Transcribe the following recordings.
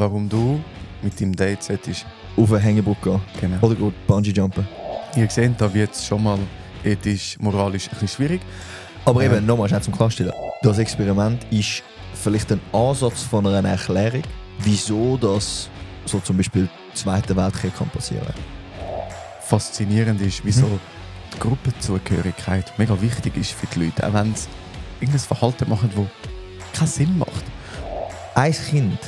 warum du mit deinem Date solltest. Auf eine Hängebrücke gehen. Genau. Oder gut Bungee-Jumpen. Ihr seht, da wird es schon mal ethisch, moralisch ein bisschen schwierig. Aber eben, nochmal schnell zum Klarstellen. Das Experiment ist vielleicht ein Ansatz von einer Erklärung, wieso das so zum Beispiel Zweiter Weltkrieg kann passieren. Faszinierend ist, wieso die Gruppenzugehörigkeit mega wichtig ist für die Leute, auch wenn sie irgendein Verhalten machen, das keinen Sinn macht. Ein Kind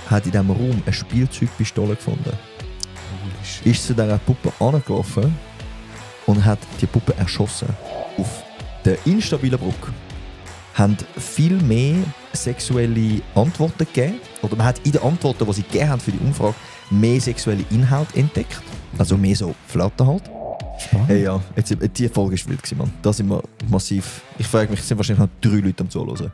hat in diesem Raum eine Spielzeugpistole gefunden. Ist zu dieser Puppe angelaufen und hat die Puppe erschossen. Auf der instabilen Brücke haben viel mehr sexuelle Antworten gegeben. Oder man hat in den Antworten, die sie gegeben haben für die Umfrage, mehr sexuelle Inhalte entdeckt. Also mehr so Flatter halt. Spannend. Hey, ja, jetzt, die Folge war wild, Mann. Da sind wir massiv. Ich frage mich, es sind wahrscheinlich noch 3 Leute am Zuhören.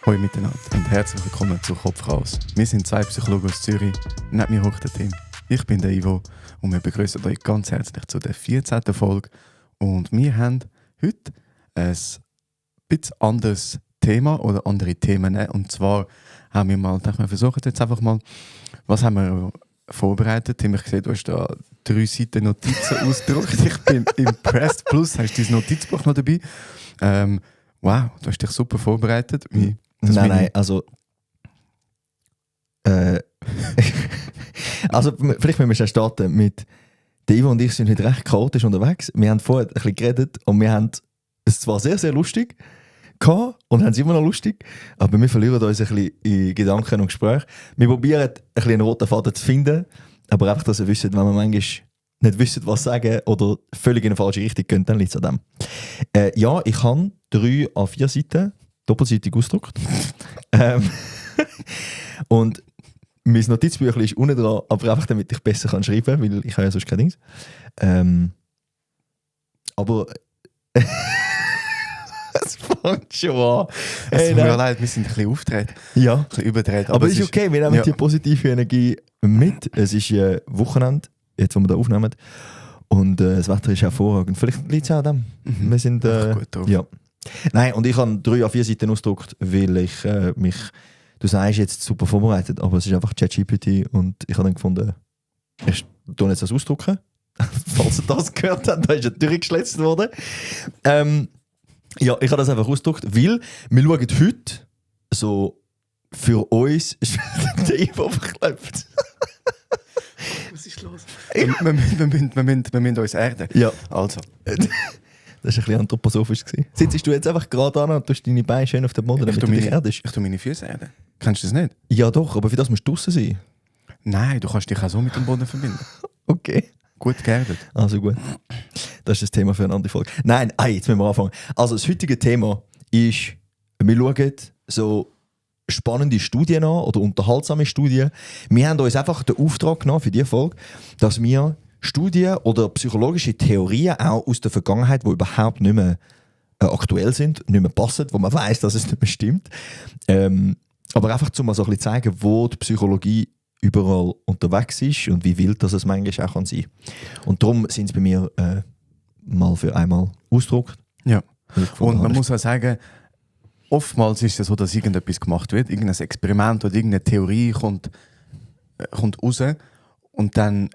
Hallo miteinander und herzlich willkommen zu Kopf raus. Wir sind 2 Psychologen aus Zürich. Neben mir hockt der Tim. Ich bin der Ivo und wir begrüßen euch ganz herzlich zu der 14. Folge. Und wir haben heute ein bisschen anderes Thema oder andere Themen. Und zwar haben wir mal gedacht, wir versuchen jetzt einfach mal, was haben wir vorbereitet? Tim, ich sehe, du hast da 3 Seiten Notizen ausgedruckt. Ich bin impressed. Plus hast du dein Notizbuch noch dabei. Wow, du hast dich super vorbereitet. Nein, also... also vielleicht müssen wir schon starten mit... Der Ivo und ich sind heute recht chaotisch unterwegs. Wir haben vorher ein bisschen geredet und wir haben es zwar sehr, sehr lustig gehabt und haben es immer noch lustig, aber wir verlieren uns ein bisschen in Gedanken und Gespräch. Wir probieren ein bisschen einen roten Faden zu finden, aber einfach, dass ihr wisst, wenn wir manchmal nicht wissen, was sagen oder völlig in eine falsche Richtung gehen, dann liegt es an dem. Ja, ich habe 3 A4 Seiten doppelseitig ausgedruckt. Und mein Notizbüchlein ist unten dran, aber einfach damit ich besser schreiben kann, weil ich habe ja sonst kein Dings. Aber es fängt schon an. Es tut mir leid, wir sind ein bisschen aufgedreht. Ja. Ein bisschen überdreht. Aber es ist okay, wir nehmen ja. die positive Energie mit. Es ist Wochenende, jetzt wo wir da aufnehmen. Und das Wetter ist hervorragend. Vielleicht liegt es auch an dem. Wir sind gut drauf. ja. Nein, und ich habe 3 A4 Seiten ausgedruckt, weil ich mich... Du sagst jetzt super vorbereitet, aber es ist einfach ChatGPT und ich habe dann gefunden, ich tue jetzt das ausdrucken. Falls ihr das gehört habt, da ist er durchgeschletzt worden. Ja, ich habe das einfach ausgedruckt, weil wir schauen heute so für uns... der Ivo verklebt. Was ist los? Wir müssen uns erden. Ja. Also. Das war ein bisschen anthroposophisch. Sitzt du jetzt einfach gerade an und tust deine Beine schön auf den Boden, damit du dich erdest? Ich tue meine Füße erden. Kennst du das nicht? Ja doch, aber für das musst du draussen sein. Nein, du kannst dich auch so mit dem Boden verbinden. Okay. Gut geerdet. Also gut. Das ist das Thema für eine andere Folge. Nein, jetzt müssen wir anfangen. Also das heutige Thema ist, wir schauen so spannende Studien an oder unterhaltsame Studien. Wir haben uns einfach den Auftrag genommen für diese Folge, dass wir Studien oder psychologische Theorien auch aus der Vergangenheit, die überhaupt nicht mehr aktuell sind, nicht mehr passen, wo man weiß, dass es nicht mehr stimmt. Aber einfach, um mal so ein bisschen zeigen, wo die Psychologie überall unterwegs ist und wie wild das es manchmal auch kann sein. Und darum sind es bei mir mal für einmal ausgedruckt. Ja. Und man muss auch sagen, oftmals ist es so, dass irgendetwas gemacht wird, irgendein Experiment oder irgendeine Theorie kommt raus und dann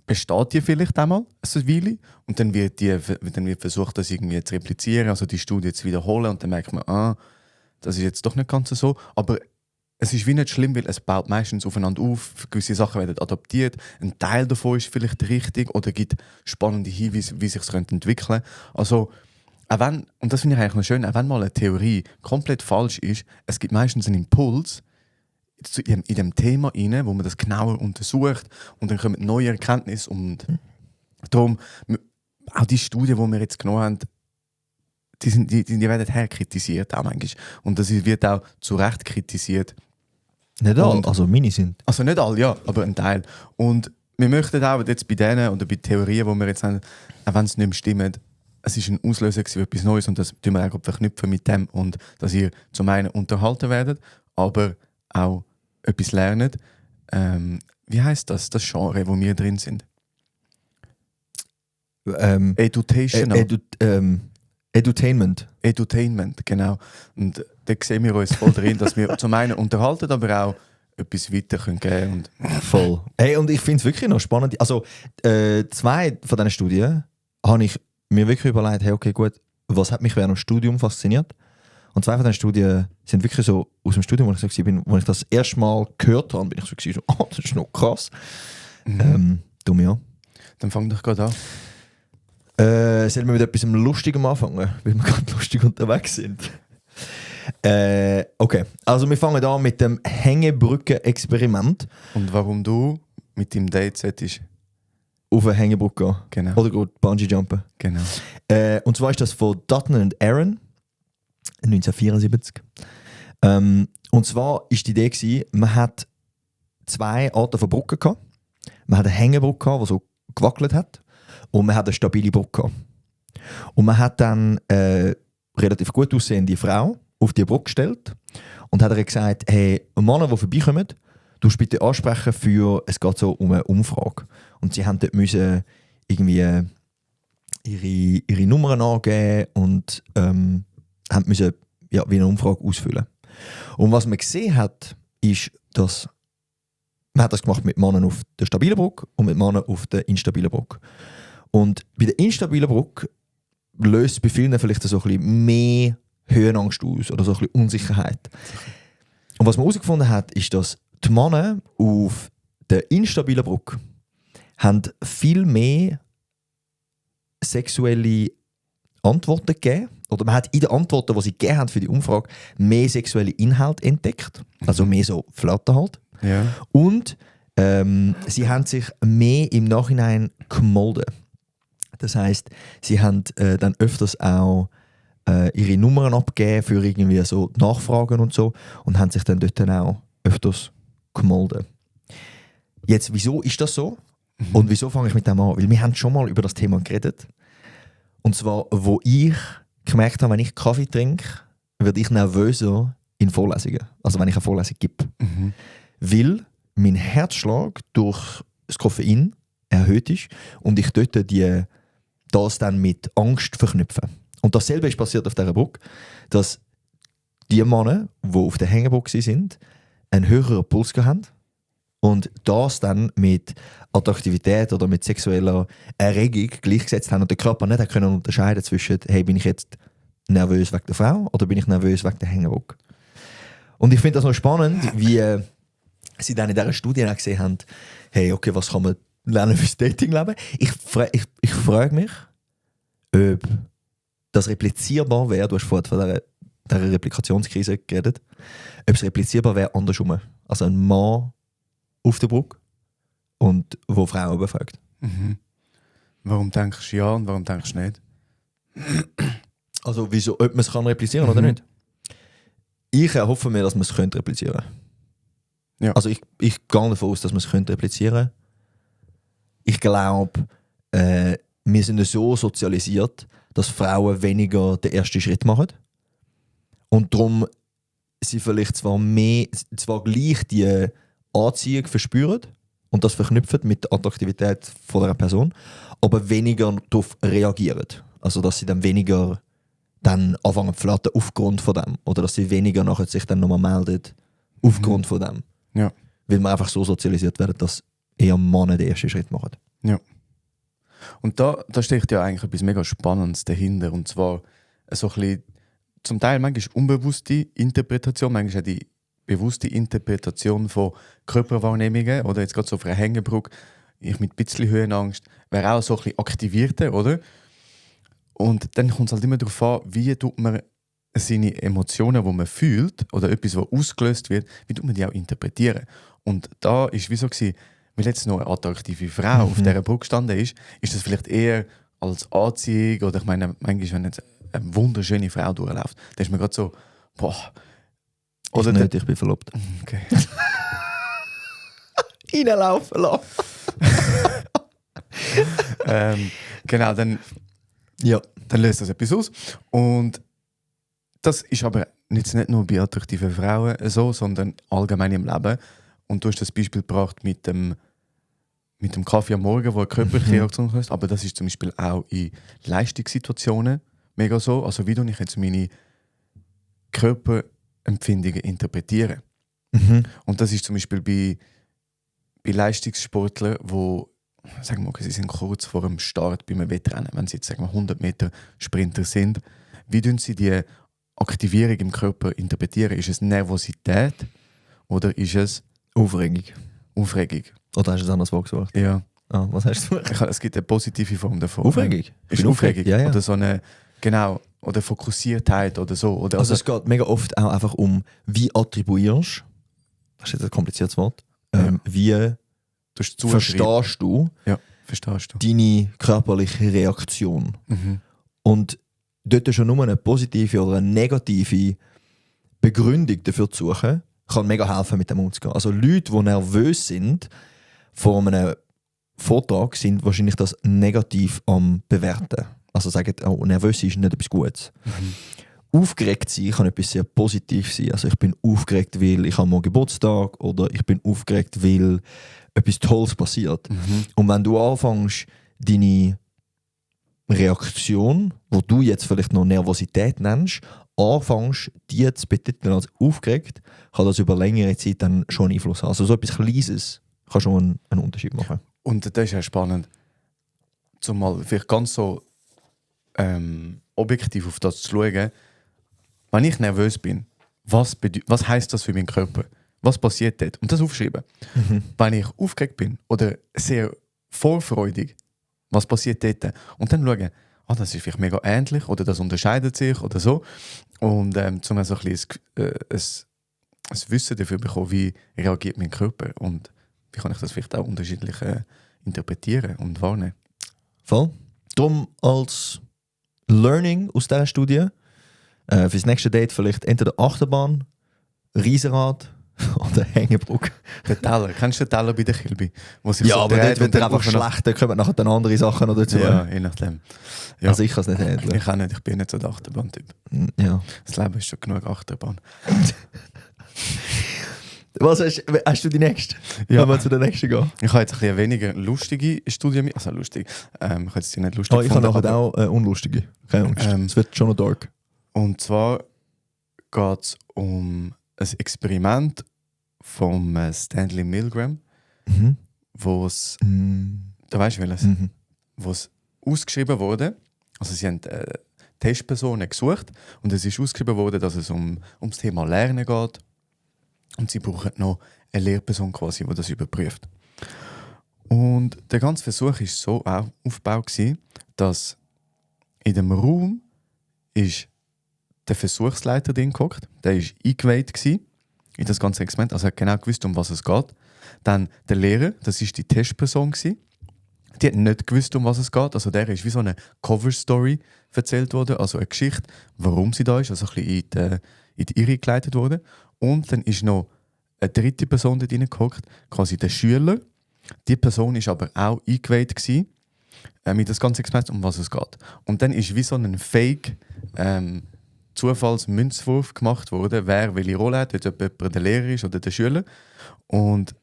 besteht die vielleicht einmal eine Weile und dann wird versucht, das irgendwie zu replizieren, also die Studie zu wiederholen und dann merkt man, das ist jetzt doch nicht ganz so. Aber es ist wie nicht schlimm, weil es baut meistens aufeinander auf, gewisse Sachen werden adaptiert, ein Teil davon ist vielleicht richtig oder gibt spannende Hinweise, wie sich es entwickeln könnte. Also, auch wenn, und das finde ich eigentlich noch schön, auch wenn mal eine Theorie komplett falsch ist, es gibt meistens einen Impuls, in dem Thema rein, wo man das genauer untersucht und dann kommen neue Erkenntnisse und darum, auch die Studien, die wir jetzt genommen haben, die werden herkritisiert auch manchmal und das wird auch zu Recht kritisiert. Nicht alle, also meine sind. Also nicht alle, ja, aber ein Teil. Und wir möchten auch jetzt bei denen oder bei Theorien, die wir jetzt haben, auch wenn es nicht mehr stimmt, es ist ein Auslöser für etwas Neues und das tun wir auch verknüpfen mit dem und dass ihr zum einen unterhalten werdet, aber auch etwas lernen. Wie heisst das Genre, wo wir drin sind? Educational. Edutainment, genau. Und da sehen wir uns voll drin, dass wir zum einen unterhalten, aber auch etwas weiter geben können. Voll. Hey, und ich finde es wirklich noch spannend. Also, 2 von diesen Studien habe ich mir wirklich überlegt, hey, okay, gut, was hat mich während dem Studium fasziniert? Und 2 von diesen Studien sind wirklich so aus dem Studium, wo ich so war, wo ich das erste Mal gehört habe, bin ich so gewesen, oh, das ist noch krass. Du mir. Dann fang doch gerade an. Sollen wir mit etwas Lustigem anfangen, weil wir gerade lustig unterwegs sind? Okay, also wir fangen an mit dem Hängebrücke-Experiment. Und warum du mit deinem Date solltest? Auf eine Hängebrücke gehen. Genau. Oder gut Bungee-Jumpen. Genau. Und zwar ist das von Dutton und Aaron, 1974. Und zwar ist die Idee gewesen, man hat 2 Arten von Brücken gehabt. Man hat eine Hängebrücke gehabt, die so gewackelt hat. Und man hat eine stabile Brücke gehabt. Und man hat dann relativ gut aussehende Frau auf die Brücke gestellt und hat ihr gesagt, hey, Männer, die vorbeikommen, du musst bitte ansprechen für, es geht so um eine Umfrage. Und sie haben dort müssen irgendwie ihre Nummern angeben und haben müssen, ja, wie eine Umfrage ausfüllen. Und was man gesehen hat, ist, dass man hat das gemacht mit Männern auf der stabilen Brücke und mit Männern auf der instabilen Brücke. Und bei der instabilen Brücke löst bei vielen vielleicht so ein bisschen mehr Höhenangst aus oder so ein bisschen Unsicherheit. Und was man herausgefunden hat, ist, dass die Männer auf der instabilen Brücke haben viel mehr sexuelle Antworten gegeben. Oder man hat in den Antworten, die sie gegeben haben für die Umfrage, mehr sexuelle Inhalte entdeckt. Also mehr so Flatter halt. Ja. Und sie haben sich mehr im Nachhinein gemolden. Das heisst, sie haben dann öfters auch ihre Nummern abgegeben für irgendwie so Nachfragen und so und haben sich dann dort dann auch öfters gemolden. Jetzt, wieso ist das so? Und wieso fange ich mit dem an? Weil wir haben schon mal über das Thema geredet. Und zwar, wo ich gemerkt habe, wenn ich Kaffee trinke, werde ich nervöser in Vorlesungen. Also wenn ich eine Vorlesung gebe. Weil mein Herzschlag durch das Koffein erhöht ist und ich dort das dann mit Angst verknüpfe. Und dasselbe ist passiert auf dieser Brücke, dass die Männer, die auf der Hängebrücke sind, einen höheren Puls haben und das dann mit Attraktivität oder mit sexueller Erregung gleichgesetzt haben und der Körper nicht können unterscheiden zwischen, hey, bin ich jetzt nervös wegen der Frau oder bin ich nervös wegen der Hängebrücke. Und ich finde das noch spannend, wie sie dann in dieser Studie auch gesehen haben, hey, okay, was kann man lernen fürs Datingleben? Ich frage mich, ob das replizierbar wäre, du hast vorhin von dieser Replikationskrise geredet, ob es replizierbar wäre andersrum. Also ein Mann auf der Brücke und wo Frauen befragt. Warum denkst du ja und warum denkst du nicht? Also wieso, ob man es kann replizieren oder nicht? Ich erhoffe mir, dass man es replizieren könnte. Ja. Also ich gehe davon aus, dass man es replizieren könnte. Ich glaube, wir sind so sozialisiert, dass Frauen weniger den ersten Schritt machen. Und darum sie vielleicht zwar gleich die Anziehung verspüren und das verknüpfen mit der Attraktivität von einer Person, aber weniger darauf reagieren. Also dass sie dann weniger dann anfangen zu flattern aufgrund von dem. Oder dass sie weniger nachher sich dann nochmal melden aufgrund von dem. Ja. Weil wir einfach so sozialisiert werden, dass eher Männer den ersten Schritt machen. Ja. Und da steckt ja eigentlich etwas mega Spannendes dahinter. Und zwar so ein bisschen, zum Teil manchmal unbewusste Interpretation, manchmal auch die bewusste Interpretation von Körperwahrnehmungen. Oder jetzt gerade so auf einer Hängebrücke, ich mit ein bisschen Höhenangst, wäre auch so ein bisschen aktivierter, oder? Und dann kommt es halt immer darauf an, wie tut man seine Emotionen, die man fühlt, oder etwas, was ausgelöst wird, wie tut man die auch interpretieren. Und da war es wie so gewesen, weil jetzt noch eine attraktive Frau auf dieser Brücke gestanden ist das vielleicht eher als Anziehung, oder ich meine, manchmal, wenn jetzt eine wunderschöne Frau durchläuft, dann ist man gerade so, boah. Oder nicht, ich bin verlobt. Okay. Reinlaufen lassen. Genau, dann löst das etwas aus. Und das ist aber jetzt nicht nur bei attraktiven Frauen so, sondern allgemein im Leben. Und du hast das Beispiel gebracht mit dem Kaffee am Morgen, wo eine körperliche Reaktion ist. Aber das ist zum Beispiel auch in Leistungssituationen, mega so. Also wie ich jetzt meine Körperempfindungen interpretiere. Und das ist zum Beispiel bei Leistungssportlern, wo sagen wir mal, sie sind kurz vor dem Start bei einem Wettrennen, wenn sie jetzt sagen wir, 100 Meter Sprinter sind, wie tun sie die Aktivierung im Körper interpretieren? Ist es Nervosität oder ist es Aufregung. Oder hast du es anders vorgesucht? Ja. Ah, was hast du? Es gibt eine positive Form davon. Aufregung? Ist Aufregung. Ja, ja. Oder so eine, genau, oder Fokussiertheit oder so. Oder Also es geht mega oft auch einfach um, wie attribuierst, das ist jetzt ein kompliziertes Wort, wie verstehst du deine körperliche Reaktion. Und dort schon nur eine positive oder eine negative Begründung dafür zu suchen, kann mega helfen, mit dem umzugehen. Also Leute, die nervös sind vor einem Vortrag, sind wahrscheinlich das negativ am bewerten. Also sagen, oh, nervös ist nicht etwas Gutes. Aufgeregt sein kann etwas sehr positiv sein. Also ich bin aufgeregt, weil ich habe morgen Geburtstag, oder ich bin aufgeregt, weil etwas Tolles passiert. Und wenn du anfängst, deine Reaktion, wo du jetzt vielleicht noch Nervosität nennst, anfängst, die zu betiteln als aufgeregt, kann das über längere Zeit dann schon Einfluss haben. Also so etwas Kleines kann schon einen Unterschied machen. Und das ist ja spannend, zumal vielleicht ganz so objektiv auf das zu schauen. Wenn ich nervös bin, was heisst das für meinen Körper? Was passiert dort? Und das aufschreiben. Wenn ich aufgeregt bin oder sehr vorfreudig, was passiert dort? Und dann schauen, das ist vielleicht mega ähnlich oder das unterscheidet sich oder so. Und zum so ein bisschen ein Wissen dafür bekommen, wie reagiert mein Körper und wie kann ich das vielleicht auch unterschiedlich interpretieren und wahrnehmen. Voll. Darum als Learning aus dieser Studie, fürs nächste Date vielleicht entweder Achterbahn, Riesenrad oder Hängebrücke. Der Teller, kennst du den Teller bei der Kilby? Ja, aber dort wird er einfach schlecht, dann kommen nachher dann andere Sachen noch dazu. Ja, je nachdem. Ja. Also ich kann es nicht handeln. Ich auch nicht, ich bin nicht so der Achterbahn-Typ. Ja. Das Leben ist schon genug Achterbahn. Was hast du die nächste? Ja. Wenn wir zu der nächsten gehen. Ich habe jetzt ein bisschen weniger lustige Studien mit. Also lustig. Ich habe jetzt die nicht lustig ich habe nachher auch unlustige. Keine Angst. Es wird schon noch dark. Und zwar geht es um ein Experiment von Stanley Milgram, wo es, da weißt du welches, wo es ausgeschrieben wurde. Also sie haben Testpersonen gesucht und es ist ausgeschrieben worden, dass es ums Thema Lernen geht. Und sie brauchen noch eine Lehrperson quasi, die das überprüft. Und der ganze Versuch war so aufgebaut, dass in dem Raum ist der Versuchsleiter drin gehockt. Der war eingeweiht in das ganze Experiment. Also er hat genau gewusst, um was es geht. Dann der Lehrer, das war die Testperson. Die hat nicht gewusst, um was es geht. Also der ist wie so eine Cover-Story erzählt worden, also eine Geschichte, warum sie da ist, also ein bisschen in die Irre geleitet worden. Und dann ist noch eine dritte Person dort reingehockt, quasi der Schüler. Die Person war aber auch eingeweiht mit das ganze Experiment, um was es geht. Und dann ist wie so ein Fake Zufallsmünzwurf gemacht worden, wer welche Rolle hat, ob jemand der Lehrer ist oder der Schüler. Und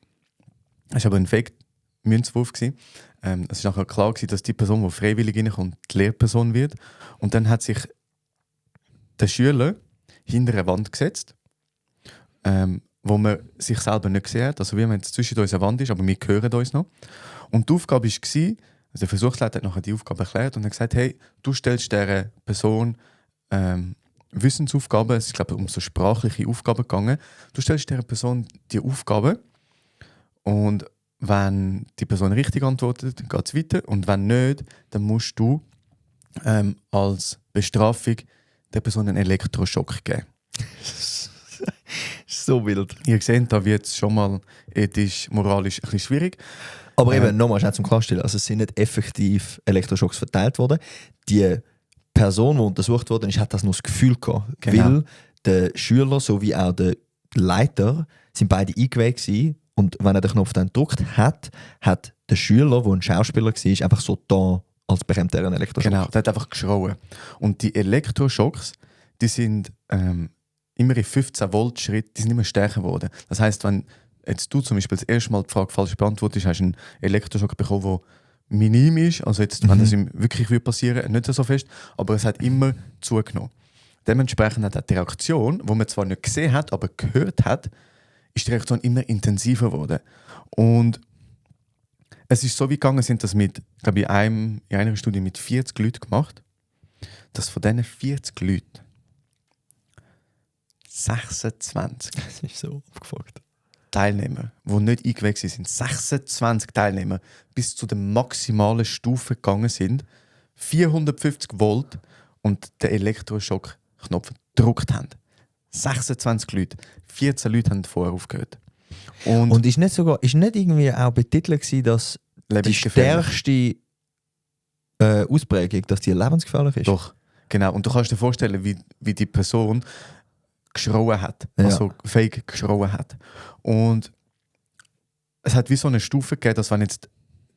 es war aber ein Fake-Münzwurf. Es war nachher klar, dass die Person, die freiwillig reinkommt, die Lehrperson wird. Und dann hat sich der Schüler hinter eine Wand gesetzt, wo man sich selber nicht gesehen hat. Also wie wenn es zwischen uns eine Wand ist, aber wir hören uns noch. Und die Aufgabe war, also der Versuchsleiter hat nachher die Aufgabe erklärt und hat gesagt, hey, du stellst dieser Person Wissensaufgaben, es ist glaube ich um so sprachliche Aufgaben gegangen. Du stellst dieser Person die Aufgabe und wenn die Person richtig antwortet, dann geht es weiter und wenn nicht, dann musst du als Bestrafung der Person einen Elektroschock geben. So wild. Ihr seht, da wird es schon mal ethisch, moralisch ein bisschen schwierig. Aber eben, nochmal schnell zum Klarstellen, also es sind nicht effektiv Elektroschocks verteilt worden. Die Person, die untersucht wurde, hat das nur das Gefühl gehabt. Genau. Weil der Schüler sowie auch der Leiter sind beide eingeweiht gewesen. Und wenn er den Knopf dann gedrückt hat, hat der Schüler, der ein Schauspieler war, einfach so da, als bekommt er einen Elektroschock. Genau, der hat einfach geschrauen. Und die Elektroschocks, die sind immer in 15 Volt Schritt, die sind immer stärker geworden. Das heisst, wenn jetzt du zum Beispiel das erste Mal die Frage falsch beantwortest, hast du einen Elektroschock bekommen, der minim ist, also jetzt, wenn das ihm wirklich passieren nicht so fest, aber es hat immer zugenommen. Dementsprechend hat auch die Reaktion, die man zwar nicht gesehen hat, aber gehört hat, ist die Reaktion immer intensiver geworden. Und es ist so wie gegangen, sind das mit, glaube ich, in einer Studie mit 40 Leuten gemacht, dass von diesen 40 Leuten 26 Das ist so abgefuckt. Teilnehmer, die nicht eingewechselt sind, 26 Teilnehmer bis zu der maximalen Stufe gegangen sind, 450 Volt und den Elektroschock-Knopf gedrückt haben. 26 Leute, 14 Leute haben vorher aufgehört. Und ist nicht irgendwie auch betitelt gewesen, dass die stärkste Ausprägung, dass die lebensgefährlich ist? Doch, genau. Und du kannst dir vorstellen, wie die Person geschrauen hat, also fake geschrauen hat. Und es hat wie so eine Stufe gegeben, dass wenn jetzt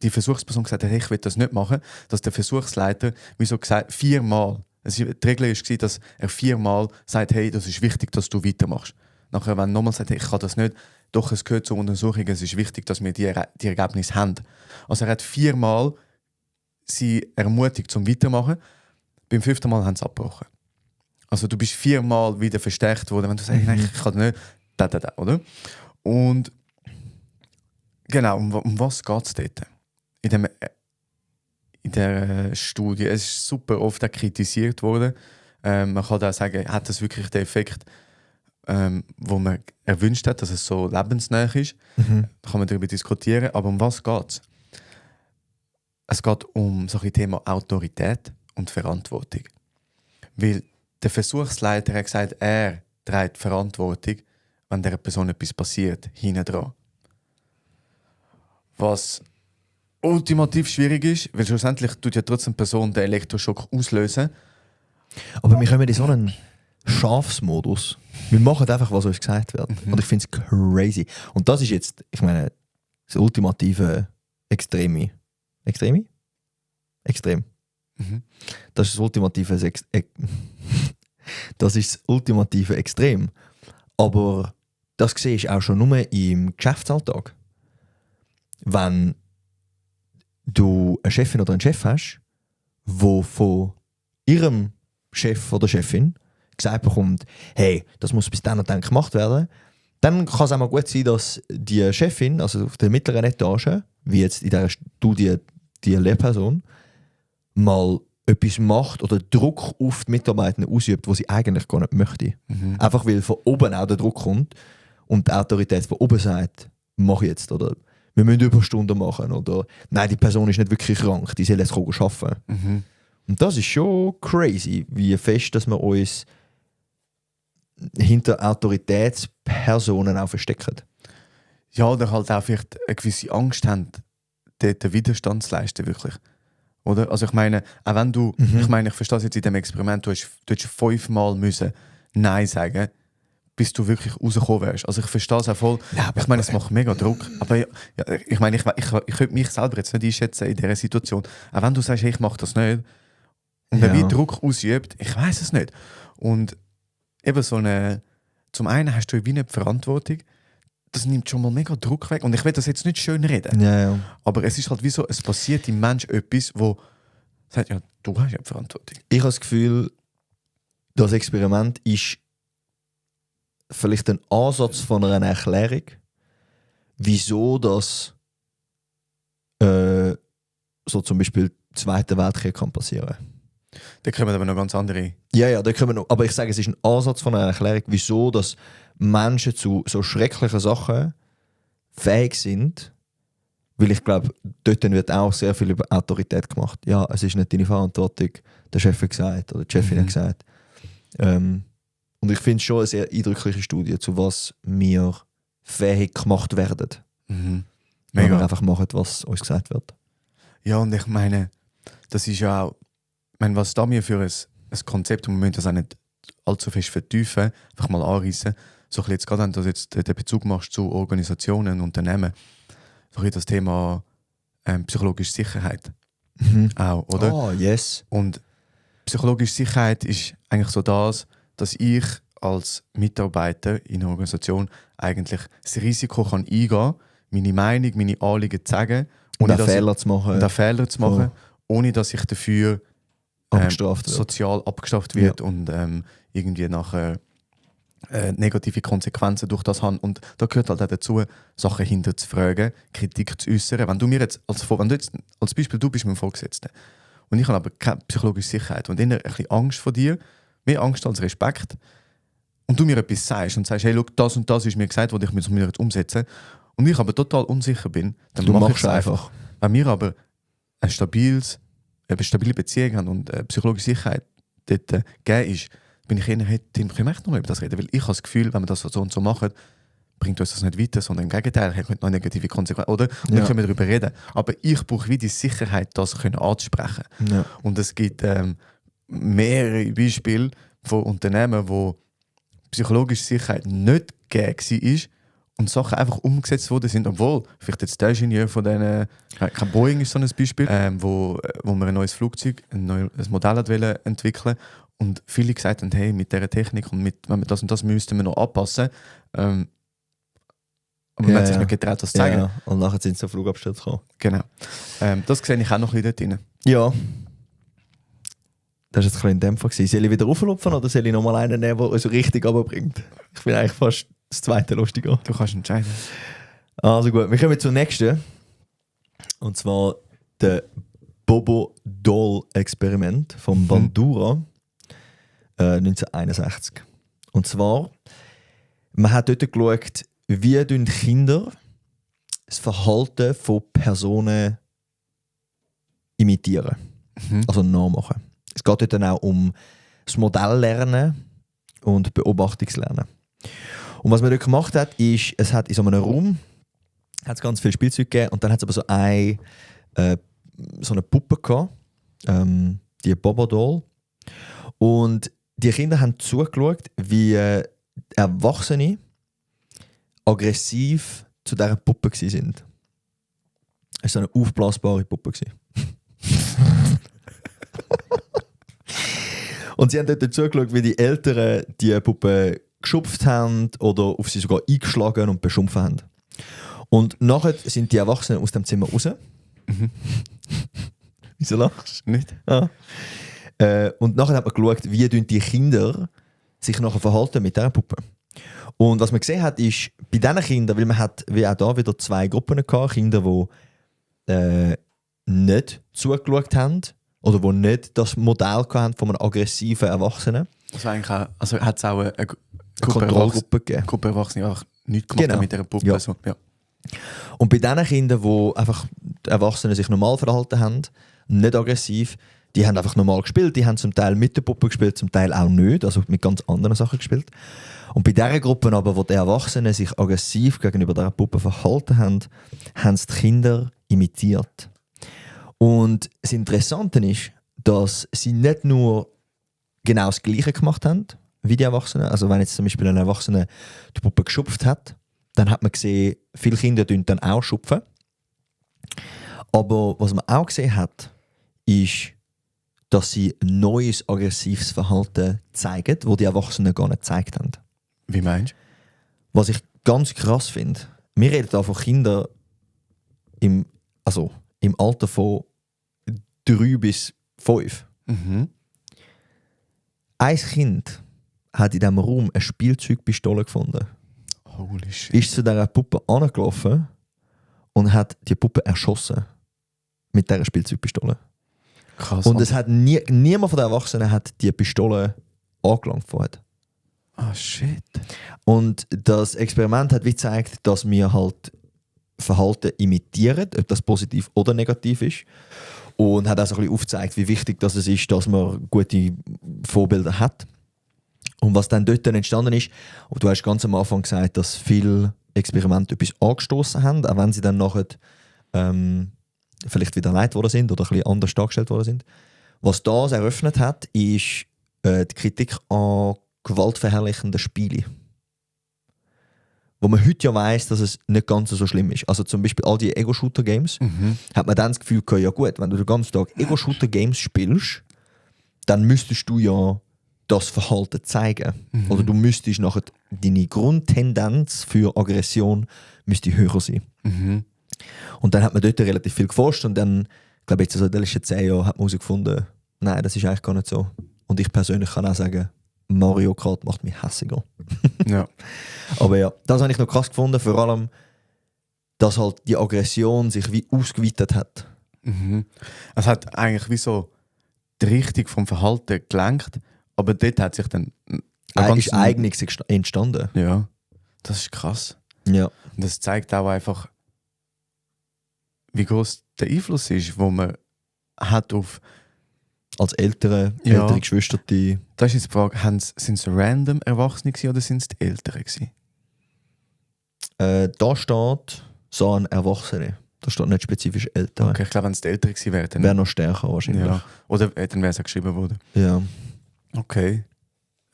die Versuchsperson gesagt hat, hey, ich will das nicht machen, dass der Versuchsleiter wie so gesagt 4-mal, die Regel war, dass er 4-mal sagt, hey, das ist wichtig, dass du weitermachst. Nachher, wenn er nochmal sagt, hey, ich kann das nicht, doch, es gehört zur Untersuchung, es ist wichtig, dass wir die Ergebnisse haben. Also er hat 4-mal sie ermutigt zum Weitermachen, beim 5. Mal haben sie abgebrochen. Also du bist 4-mal wieder verstärkt worden, wenn du sagst, nein, ich kann nicht, oder? Und genau, um was geht es dort? In der Studie, es ist super oft auch kritisiert worden. Man kann auch sagen, hat das wirklich den Effekt, wo man erwünscht hat, dass es so lebensnah ist? Da kann man darüber diskutieren, aber um was geht es? Es geht um so ein Thema Autorität und Verantwortung. Weil der Versuchsleiter hat gesagt, er trägt Verantwortung, wenn der Person etwas passiert, hinten dran. Was ultimativ schwierig ist, weil schlussendlich tut ja trotzdem die Person den Elektroschock auslösen. Aber wir kommen in so einen Schafsmodus. Wir machen einfach, was uns gesagt wird. Und ich finde es crazy. Und das ist jetzt, ich meine, das ultimative Extreme. Extreme? Extrem. Das ist das ultimative das ist das ultimative Extrem. Aber das sehe ich auch schon nur im Geschäftsalltag. Wenn du eine Chefin oder einen Chef hast, wo von ihrem Chef oder Chefin gesagt bekommt, hey, das muss bis dann und dann gemacht werden, dann kann es auch mal gut sein, dass die Chefin, also auf der mittleren Etage, wie jetzt in dieser Studie die Lehrperson, mal etwas macht oder Druck auf die Mitarbeiter ausübt, wo sie eigentlich gar nicht möchte. Einfach weil von oben auch der Druck kommt und die Autorität von oben sagt, mach jetzt, oder wir müssen Überstunden machen, oder nein, die Person ist nicht wirklich krank, die soll jetzt arbeiten. Und das ist schon crazy, wie fest, dass wir uns hinter Autoritätspersonen auch verstecken. Ja, oder halt auch vielleicht eine gewisse Angst haben, den Widerstand zu leisten, wirklich. Oder? Also ich meine, auch wenn du, ich verstehe es jetzt in dem Experiment, du hast 5-mal müssen Nein sagen, bis du wirklich rausgekommen wärst. Also ich verstehe es auch voll. Ja, ich meine, es macht mega Druck. Aber ja, ich meine, ich könnte mich selber jetzt nicht einschätzen in dieser Situation. Auch wenn du sagst, hey, ich mache das nicht und dann wie Druck ausübt, ich weiß es nicht. Und eben so eine, zum einen hast du wie eine Verantwortung, das nimmt schon mal mega Druck weg. Und ich will das jetzt nicht schön reden. Ja. Aber es ist halt wie so, es passiert im Mensch etwas, wo sagt, ja, du hast ja die Verantwortung. Ich habe das Gefühl, das Experiment ist vielleicht ein Ansatz von einer Erklärung, wieso das so zum Beispiel Zweiter Weltkrieg kann passieren. Da kommen aber noch ganz andere. Ja, da kommen noch. Aber ich sage, es ist ein Ansatz von einer Erklärung, wieso dass Menschen zu so schrecklichen Sachen fähig sind, weil ich glaube, dort wird auch sehr viel über Autorität gemacht. Ja, es ist nicht deine Verantwortung, der Chef hat gesagt oder die Chefin hat gesagt. Und ich finde es schon eine sehr eindrückliche Studie, zu was wir fähig gemacht werden. Wenn wir einfach machen, was uns gesagt wird. Ja, und ich meine, das ist ja auch, ich meine, was da mir für ein Konzept, und wir müssen das auch nicht allzu fest vertiefen, einfach mal anreißen, so jetzt gerade, wenn du jetzt den Bezug machst zu Organisationen, Unternehmen, so das Thema psychologische Sicherheit auch, oder? Oh, yes. Und psychologische Sicherheit ist eigentlich so das, dass ich als Mitarbeiter in einer Organisation eigentlich das Risiko kann eingehen kann, meine Meinung, meine Anliegen zu sagen Und auch Fehler zu machen. Ohne dass ich dafür sozial abgestraft wird und irgendwie nachher negative Konsequenzen durch das haben. Und da gehört halt auch dazu, Sachen hinterzufragen, Kritik zu äußern. Wenn du jetzt als Beispiel, du bist mein Vorgesetzter und ich habe aber keine psychologische Sicherheit und eher ein bisschen Angst vor dir, mehr Angst als Respekt, und du mir etwas sagst und sagst, hey, look, das und das ist mir gesagt, was ich mir jetzt umsetzen, und ich aber total unsicher bin, dann mache ich es einfach. Wenn wir aber eine stabile Beziehung haben und psychologische Sicherheit dort gegeben ist, bin ich eher, hey, Tim, können wir echt noch über das reden? Weil ich habe das Gefühl, wenn wir das so und so machen, bringt uns das nicht weiter, sondern im Gegenteil, hat noch negative Konsequenzen. Oder? Und dann können wir darüber reden. Aber ich brauche wie die Sicherheit, das anzusprechen. Ja. Und es gibt mehrere Beispiele von Unternehmen, wo psychologische Sicherheit nicht gegeben war und Sachen einfach umgesetzt worden sind, obwohl vielleicht jetzt der Ingenieur von denen, kein Boeing ist so ein Beispiel, wo man ein neues Flugzeug, ein Modell hat entwickeln, und viele gesagt haben, hey, mit dieser Technik und wenn wir das und das müssten wir noch anpassen. Aber man hat sich nicht getraut, das zu zeigen. Ja. Und nachher sind sie auf Flugabsturz gekommen. Genau. Das sehe ich auch noch ein bisschen dort drin. Ja. Das war jetzt ein bisschen Dämpfer. Soll ich wieder rauflupfen oder soll ich nochmal einen nehmen, der uns richtig runterbringt? Ich bin eigentlich fast das zweite lustiger. Du kannst entscheiden. Also gut, wir kommen zum nächsten. Und zwar der Bobo-Doll-Experiment von Bandura 1961. Und zwar, man hat dort geschaut, wie Kinder das Verhalten von Personen imitieren. Also nachmachen. Es geht dort dann auch um das Modelllernen und Beobachtungslernen. Und was man dort gemacht hat, ist, es hat in so einem Raum hat's ganz viel Spielzeug gegeben und dann hat es aber so eine Puppe gehabt, die Bobo-Doll. Und die Kinder haben zugeschaut, wie Erwachsene aggressiv zu dieser Puppe waren. Es war so eine aufblasbare Puppe. Und sie haben dort zugeschaut, wie die Eltern die Puppe geschupft haben oder auf sie sogar eingeschlagen und beschimpft haben. Und nachher sind die Erwachsenen aus dem Zimmer raus. Wieso lachst du? Nicht? Ja. Und nachher hat man geschaut, wie die Kinder sich nachher verhalten mit dieser Puppe. Und was man gesehen hat, ist, bei diesen Kindern, weil man hat wie auch da wieder zwei Gruppen gehabt, Kinder, die nicht zugeschaut haben oder die nicht das Modell hatten von einem aggressiven Erwachsenen. Das war eigentlich auch, also hat es auch eine Kontrollgruppe gegeben. Gruppe Erwachsene einfach nichts gemacht mit dieser Puppe. Ja. So, ja. Und bei diesen Kindern, die einfach die Erwachsenen sich normal verhalten haben, nicht aggressiv, die haben einfach normal gespielt. Die haben zum Teil mit der Puppe gespielt, zum Teil auch nicht, also mit ganz anderen Sachen gespielt. Und bei dieser Gruppe aber, wo die Erwachsenen sich aggressiv gegenüber dieser Puppe verhalten haben, haben es die Kinder imitiert. Und das Interessante ist, dass sie nicht nur genau das Gleiche gemacht haben wie die Erwachsenen. Also wenn jetzt zum Beispiel ein Erwachsener die Puppe geschupft hat, dann hat man gesehen, viele Kinder tun dann auch schupfen. Aber was man auch gesehen hat, ist, dass sie neues aggressives Verhalten zeigen, das die Erwachsenen gar nicht gezeigt haben. Wie meinst du? Was ich ganz krass finde, wir reden da von Kindern im Alter von 3 bis 5. Ein Kind hat in diesem Raum eine Spielzeugpistole gefunden. Holy shit. Ist zu dieser Puppe angelaufen und hat die Puppe erschossen. Mit dieser Spielzeugpistole. Krass. Und es hat niemand von den Erwachsenen hat die Pistole angelangt vorher. Ah, shit. Und das Experiment hat wie gezeigt, dass wir halt Verhalten imitieren, ob das positiv oder negativ ist. Und hat auch so ein bisschen aufgezeigt, wie wichtig das ist, dass man gute Vorbilder hat. Und was dann dort entstanden ist, und du hast ganz am Anfang gesagt, dass viele Experimente etwas angestoßen haben, auch wenn sie dann nachher vielleicht wieder leid worden sind oder ein bisschen anders dargestellt worden sind. Was das eröffnet hat, ist die Kritik an gewaltverherrlichenden Spielen. Wo man heute ja weiss, dass es nicht ganz so schlimm ist. Also zum Beispiel all die Ego-Shooter-Games, hat man dann das Gefühl gehabt, ja gut, wenn du den ganzen Tag Ego-Shooter-Games spielst, dann müsstest du ja das Verhalten zeigen. Oder du müsstest nachher, deine Grundtendenz für Aggression müsste höher sein. Und dann hat man dort relativ viel geforscht und dann, ich glaube jetzt so in den letzten 10 Jahren hat man herausgefunden, nein, das ist eigentlich gar nicht so. Und ich persönlich kann auch sagen, Mario Kart macht mich hässiger. Ja. Aber ja, das habe ich noch krass gefunden, vor allem, dass halt die Aggression sich wie ausgeweitet hat. Mhm. Es hat eigentlich wie so die Richtung vom Verhalten gelenkt, aber dort hat sich dann Ist Eigenes entstanden. Ja, das ist krass. Ja. Und das zeigt auch einfach, wie groß der Einfluss ist, wo man hat auf. Als ältere Geschwister, die... Da ist jetzt die Frage, sind es random Erwachsene gewesen, oder sind es die Älteren gewesen? Da steht so ein Erwachsene. Da steht nicht spezifisch Ältere. Okay, ich glaube, wenn es die Älteren gewesen wären, dann... Wäre noch stärker wahrscheinlich. Ja. Oder dann wäre es auch geschrieben worden. Ja. Okay.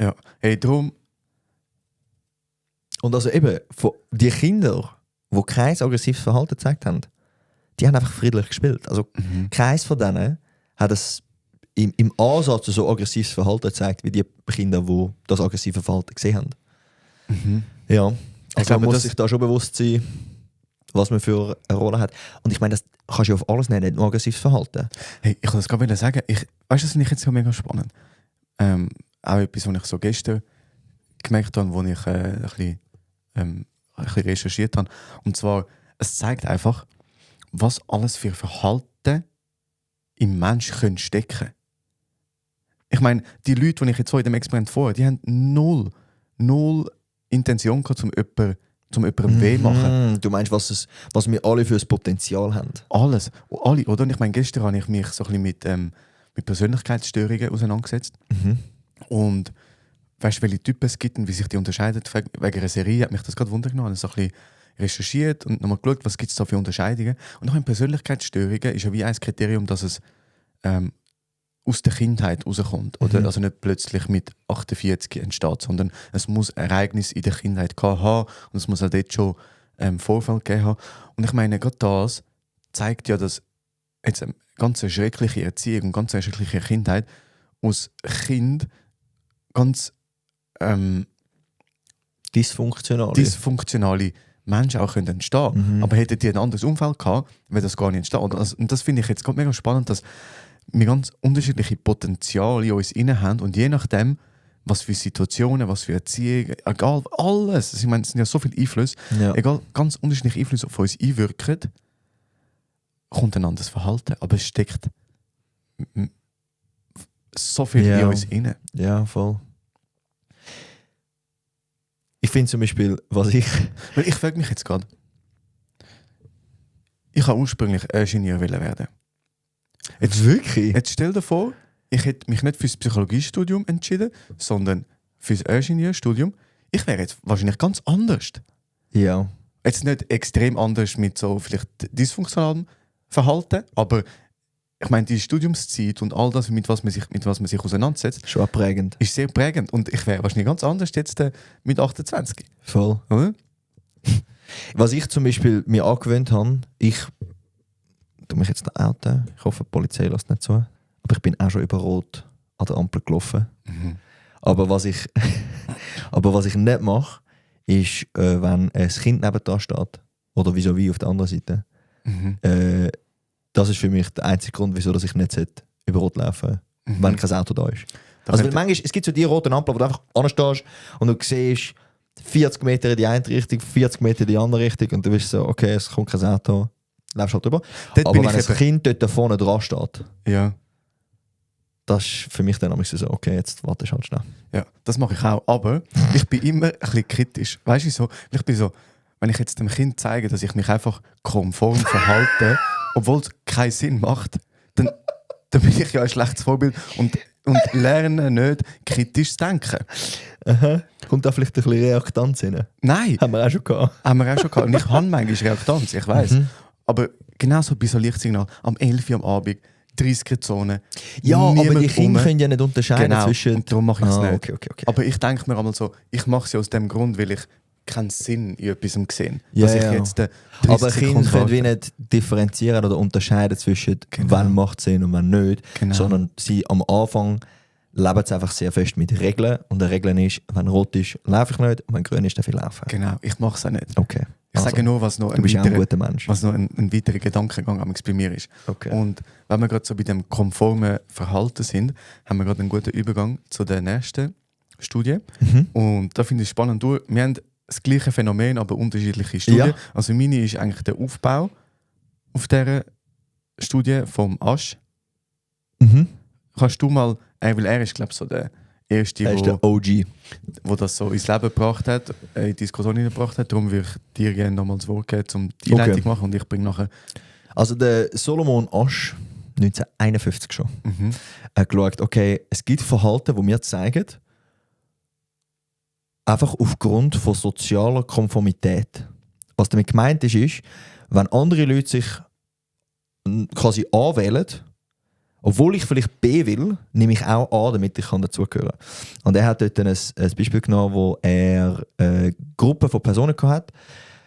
Ja. Hey, darum... Und also eben, die Kinder, die kein aggressives Verhalten gezeigt haben, die haben einfach friedlich gespielt. Also keins von denen hat es im Ansatz so aggressives Verhalten gezeigt, wie die Kinder, die das aggressive Verhalten gesehen haben. Mhm. Ja, also glaube, man muss sich da schon bewusst sein, was man für eine Rolle hat. Und ich meine, das kannst du ja auf alles nennen, nicht nur aggressives Verhalten. Hey, ich kann das gerade sagen. Weißt du, das finde ich jetzt so mega spannend. Auch etwas, was ich so gestern gemerkt habe, wo ich ein bisschen recherchiert habe. Und zwar, es zeigt einfach, was alles für Verhalten im Menschen stecken können. Ich meine, die Leute, die ich jetzt so in dem Experiment vorher, die haben null Intention gehabt, um jemandem weh zu machen. Du meinst, was wir alle für ein Potenzial haben? Alles. Alle, oder? Und ich meine, gestern habe ich mich so ein bisschen mit Persönlichkeitsstörungen auseinandergesetzt. Mhm. Und weißt du, welche Typen es gibt und wie sich die unterscheiden? Wegen einer Serie hat mich das gerade wundern. Ich habe so ein bisschen recherchiert und nochmal geschaut, was gibt es da für Unterscheidungen. Und nach in Persönlichkeitsstörungen ist ja wie ein Kriterium, dass es aus der Kindheit rauskommt. Oder? Also nicht plötzlich mit 48 entsteht, sondern es muss Ereignisse in der Kindheit haben und es muss auch dort schon Vorfall gegeben haben. Und ich meine, gerade das zeigt ja, dass jetzt eine ganz schreckliche Erziehung und ganz schreckliche Kindheit aus Kind ganz dysfunktionale Menschen auch entstehen können. Aber hätten die ein anderes Umfeld gehabt, wäre das gar nicht entstanden. Und das finde ich jetzt gerade mega spannend, dass wir ganz unterschiedliche Potenziale in uns inne haben und je nachdem, was für Situationen, was für Erziehung, egal, alles, ich meine, es sind ja so viele Einflüsse, egal, ganz unterschiedliche Einflüsse auf uns einwirken, kommt ein anderes Verhalten. Aber es steckt so viel in uns inne. Ja, voll. Ich finde zum Beispiel, ich frage mich jetzt gerade, ich wollte ursprünglich Ingenieur werden. Jetzt wirklich? Jetzt stell dir vor, ich hätte mich nicht für das Psychologiestudium entschieden, sondern für das Ingenieurstudium. Ich wäre jetzt wahrscheinlich ganz anders. Ja. Jetzt nicht extrem anders mit so vielleicht dysfunktionalem Verhalten, aber ich meine, die Studiumszeit und all das, mit was man sich auseinandersetzt, schon prägend. Ist sehr prägend. Und ich wäre wahrscheinlich ganz anders jetzt mit 28. Voll. Oder? Was ich zum Beispiel mir angewöhnt habe, ich tue mich jetzt noch outen, ich hoffe, die Polizei lässt nicht zu, aber ich bin auch schon über Rot an der Ampel gelaufen. Aber was ich nicht mache, ist, wenn ein Kind nebenan steht, oder vis-à-vis auf der anderen Seite, das ist für mich der einzige Grund, wieso dass ich nicht über Rot laufen sollte, wenn kein Auto da ist. Also weil manchmal, es gibt so die roten Ampeln, wo du einfach anstehst und du siehst 40 Meter in die eine Richtung, 40 Meter in die andere Richtung und du bist so, okay, es kommt kein Auto, läufst halt drüber. Aber wenn ein Kind dort vorne dran steht, das ist für mich dann nämlich so, okay, jetzt warte ich halt schnell. Ja, das mache ich auch, aber ich bin immer ein bisschen kritisch. Weißt du so? Ich bin so, wenn ich jetzt dem Kind zeige, dass ich mich einfach konform verhalte, obwohl es keinen Sinn macht, dann bin ich ja ein schlechtes Vorbild und lerne nicht kritisch zu denken. Aha. Kommt da vielleicht ein bisschen Reaktanz rein? Nein. Haben wir auch schon gehabt. Und ich habe manchmal Reaktanz, ich weiss. Aber genauso bei so Lichtsignal, am 11 Uhr am Abend, 30er-Zone. Ja, aber die Kinder können ja nicht unterscheiden zwischen... und darum mache ich es nicht. Okay. Aber ich denke mir einmal so, ich mache es ja aus dem Grund, weil ich keinen Sinn in etwas sehe. Ja, ich jetzt aber Kinder können wie nicht differenzieren oder unterscheiden zwischen wann macht es Sinn und wann nicht, sondern sie am Anfang leben sie einfach sehr fest mit Regeln und die Regeln ist, wenn rot ist, laufe ich nicht und wenn grün ist, darf ich laufen. Genau, ich mache es auch nicht. Okay. Ich sage nur, was noch Du bist auch ein guter Mensch. was noch ein weiterer Gedankengang bei mir ist. Okay. Und wenn wir gerade so bei dem konformen Verhalten sind, haben wir gerade einen guten Übergang zu der nächsten Studie. Und da finde ich es spannend. Wir haben das gleiche Phänomen, aber unterschiedliche Studien. Ja. Also meine ist eigentlich der Aufbau auf dieser Studie vom Asch. Kannst du mal, weil er ist glaube ich so der Erste, Er ist der OG. wo das so ins Leben gebracht hat, in die Diskussion hineingebracht hat. Darum würde ich dir gerne nochmal das Wort geben, um die Einleitung zu machen und ich bringe nachher... Also der Solomon Asch, 1951 schon, hat geschaut, okay, es gibt Verhalten, die mir zeigen, einfach aufgrund von sozialer Konformität. Was damit gemeint ist, ist, wenn andere Leute sich quasi anwählen, obwohl ich vielleicht B will, nehme ich auch A, damit ich dazugehören kann. Und er hat dort ein Beispiel genommen, wo er eine Gruppe von Personen hatte.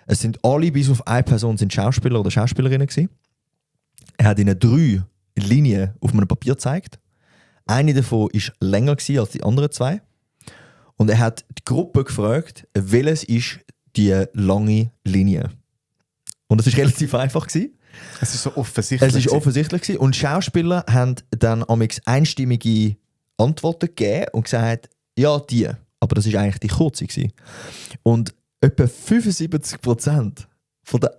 Es sind alle bis auf eine Person sind Schauspieler oder Schauspielerinnen gewesen. Er hat ihnen 3 Linien auf einem Papier gezeigt. Eine davon war länger gewesen als die anderen 2. Und er hat die Gruppe gefragt, welches ist die lange Linie. Und das war relativ einfach gewesen. Es ist so offensichtlich. Es war offensichtlich gewesen. Und die Schauspieler haben dann amix einstimmige Antworten gegeben und gesagt, ja, die. Aber das war eigentlich die kurze gewesen. Und etwa 75% von den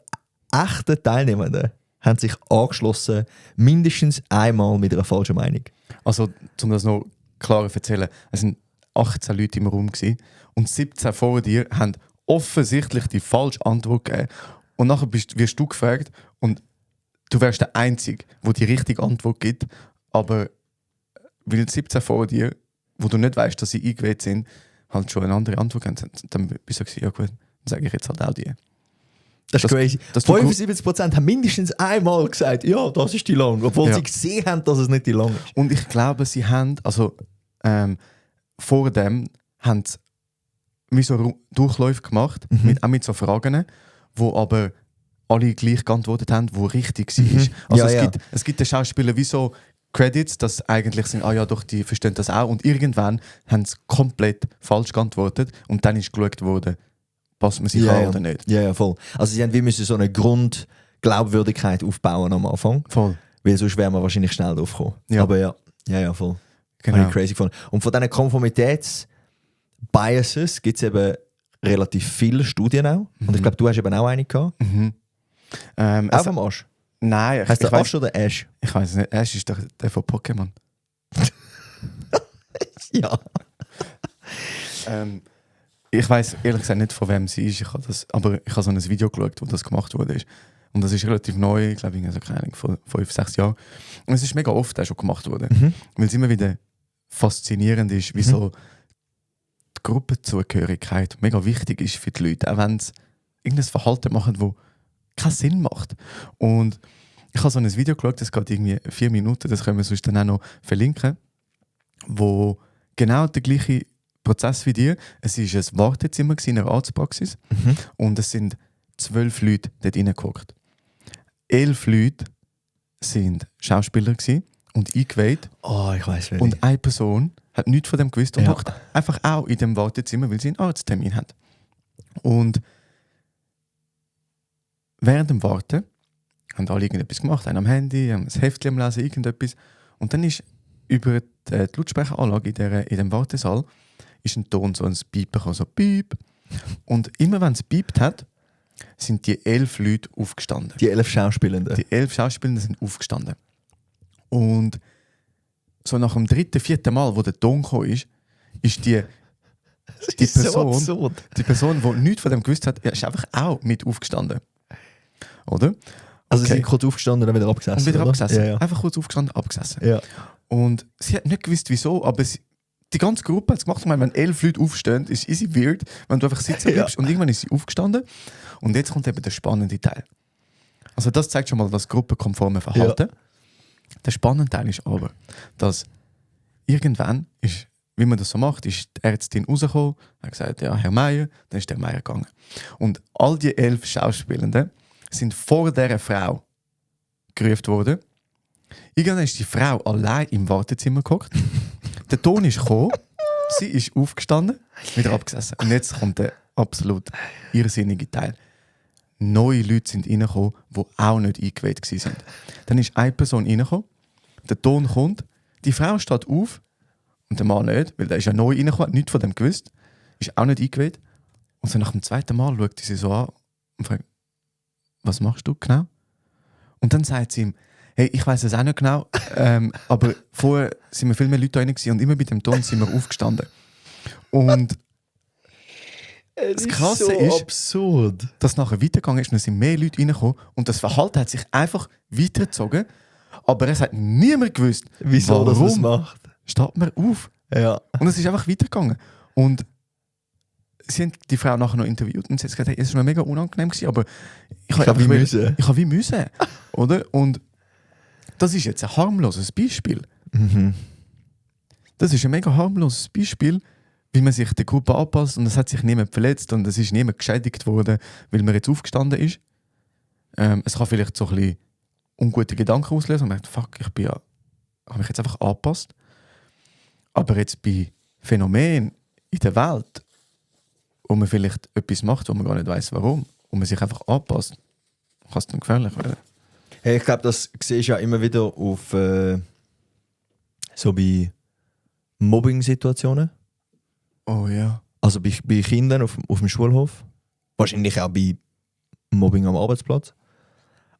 echten Teilnehmenden haben sich angeschlossen, mindestens einmal mit einer falschen Meinung. Also, um das noch klarer zu erzählen, es waren 18 Leute im Raum gewesen, und 17 vor dir haben offensichtlich die falsche Antwort gegeben. Und nachher wirst du gefragt und du wärst der Einzige, der die richtige Antwort gibt, aber weil die 17 vor dir, wo du nicht weißt, dass sie eingewählt sind, halt schon eine andere Antwort geben, dann bist du gesagt, ja gut, dann sage ich jetzt halt auch die. Das ist crazy. dass 75% haben mindestens einmal gesagt, ja, das ist die lang, obwohl sie gesehen haben, dass es nicht die lang ist. Und ich glaube, sie haben, also vor dem haben sie wie so Durchläufe gemacht, auch mit so Fragen, wo aber alle gleich geantwortet haben, wo richtig war. Also es gibt den Schauspielern wie so Credits, dass eigentlich sind, ah ja doch, die verstehen das auch. Und irgendwann haben sie komplett falsch geantwortet und dann ist geschaut worden, passt man sich an oder nicht. Ja, voll. Also sie haben wie müssen so eine Grundglaubwürdigkeit aufbauen am Anfang. Voll. Weil sonst wären wir wahrscheinlich schnell drauf gekommen. Ja. Aber ja, voll. Genau. Habe ich crazy gefunden. Und von diesen Konformitäts-Biases gibt es eben relativ viele Studien auch. Und ich glaube, du hast eben auch eine gehabt. Auch vom Asch? Nein. Heißt der Asch oder Ash? Ich weiß nicht. Ash ist doch der von Pokémon. Ja. Ich weiß ehrlich gesagt nicht, von wem sie ist. Aber ich habe so ein Video geschaut, wo das gemacht wurde. Und das ist relativ neu, ich glaube, so keine Ahnung, vor 5-6 Jahren. Und es ist mega oft auch schon gemacht worden. Weil es immer wieder faszinierend ist, wie so die Gruppenzugehörigkeit mega wichtig ist für die Leute. Auch wenn sie irgendein Verhalten machen, das keinen Sinn macht. Und ich habe so ein Video geschaut, das geht irgendwie 4 Minuten, das können wir sonst dann auch noch verlinken, wo genau der gleiche Prozess wie dir. Es war ein Wartezimmer in einer Arztpraxis und es sind 12 Leute dort reingeguckt. 11 Leute waren Schauspieler und eingeweiht. Oh, ich weiß nicht. Und eine Person hat nichts von dem gewusst und hockt einfach auch in dem Wartezimmer, weil sie einen Arzttermin hat. Und während dem Warten haben alle irgendetwas gemacht, einen am Handy, haben ein Heftchen am Lesen, irgendetwas. Und dann ist über die Lautsprecheranlage in dem Wartesaal ist ein Ton, so ein Piepen gekommen, so Piep. Und immer wenn es piept hat, sind die 11 Leute aufgestanden. Die 11 Schauspielenden. Die 11 Schauspielenden sind aufgestanden. Und so nach dem 3., 4. Mal, wo der Ton gekommen ist die Person, so die Person, die nichts von dem gewusst hat, ist einfach auch mit aufgestanden. Oder? Also sie sind kurz aufgestanden und dann wieder abgesessen. Und wieder abgesessen. Ja. Einfach kurz aufgestanden, abgesessen. Ja. Und sie hat nicht gewusst, wieso, aber die ganze Gruppe hat es gemacht. Ich meine, wenn 11 Leute aufstehen, ist easy weird, wenn du einfach sitzen bleibst. Und irgendwann ist sie aufgestanden. Und jetzt kommt eben der spannende Teil. Also das zeigt schon mal das gruppenkonforme Verhalten. Ja. Der spannende Teil ist aber, dass irgendwann ist, wie man das so macht, ist die Ärztin rausgekommen, hat gesagt, ja, Herr Meier, dann ist der Meier gegangen. Und all die 11 Schauspielenden sind vor dieser Frau gerufen worden. Irgendwann ist die Frau allein im Wartezimmer gehockt. Der Ton ist gekommen, sie ist aufgestanden, wieder abgesessen. Und jetzt kommt der absolut irrsinnige Teil. neue Leute sind reingekommen, die auch nicht eingeweiht waren. Dann ist eine Person reingekommen, der Ton kommt, die Frau steht auf und der Mann nicht, weil der ist ja neu reingekommen, hat nichts von dem gewusst, ist auch nicht eingeweiht. Und so nach dem zweiten Mal schaut sie so an und fragt, was machst du genau? Und dann sagt sie ihm, hey, ich weiss es auch nicht genau, aber vorher sind wir viel mehr Leute da rein und immer bei dem Ton sind wir aufgestanden. Und das Krasse ist, absurd. dass nachher weitergegangen ist und es sind mehr Leute reingekommen und das Verhalten hat sich einfach weitergezogen, aber es hat niemand gewusst, Wieso das es macht. Steht man auf. Ja. Und es ist einfach weitergegangen. Und sie haben die Frau nachher noch interviewt und sie hat gesagt, hey, es war mir mega unangenehm gewesen, aber ich habe wie müssen. Oder? Und das ist jetzt ein harmloses Beispiel. Mhm. Das ist ein mega harmloses Beispiel, wie man sich der Gruppe anpasst und es hat sich niemand verletzt und es ist niemand geschädigt worden, weil man jetzt aufgestanden ist. Es kann vielleicht so ein bisschen ungute Gedanken auslösen und man denkt, fuck, habe mich jetzt einfach angepasst. Aber jetzt bei Phänomenen in der Welt, wo man vielleicht etwas macht, wo man gar nicht weiß warum, und man sich einfach anpasst, kann es dann gefährlich werden. Hey, ich glaube, das siehst du ja immer wieder auf so bei Mobbing-Situationen. Oh ja. Also bei Kindern auf dem Schulhof. Wahrscheinlich auch bei Mobbing am Arbeitsplatz.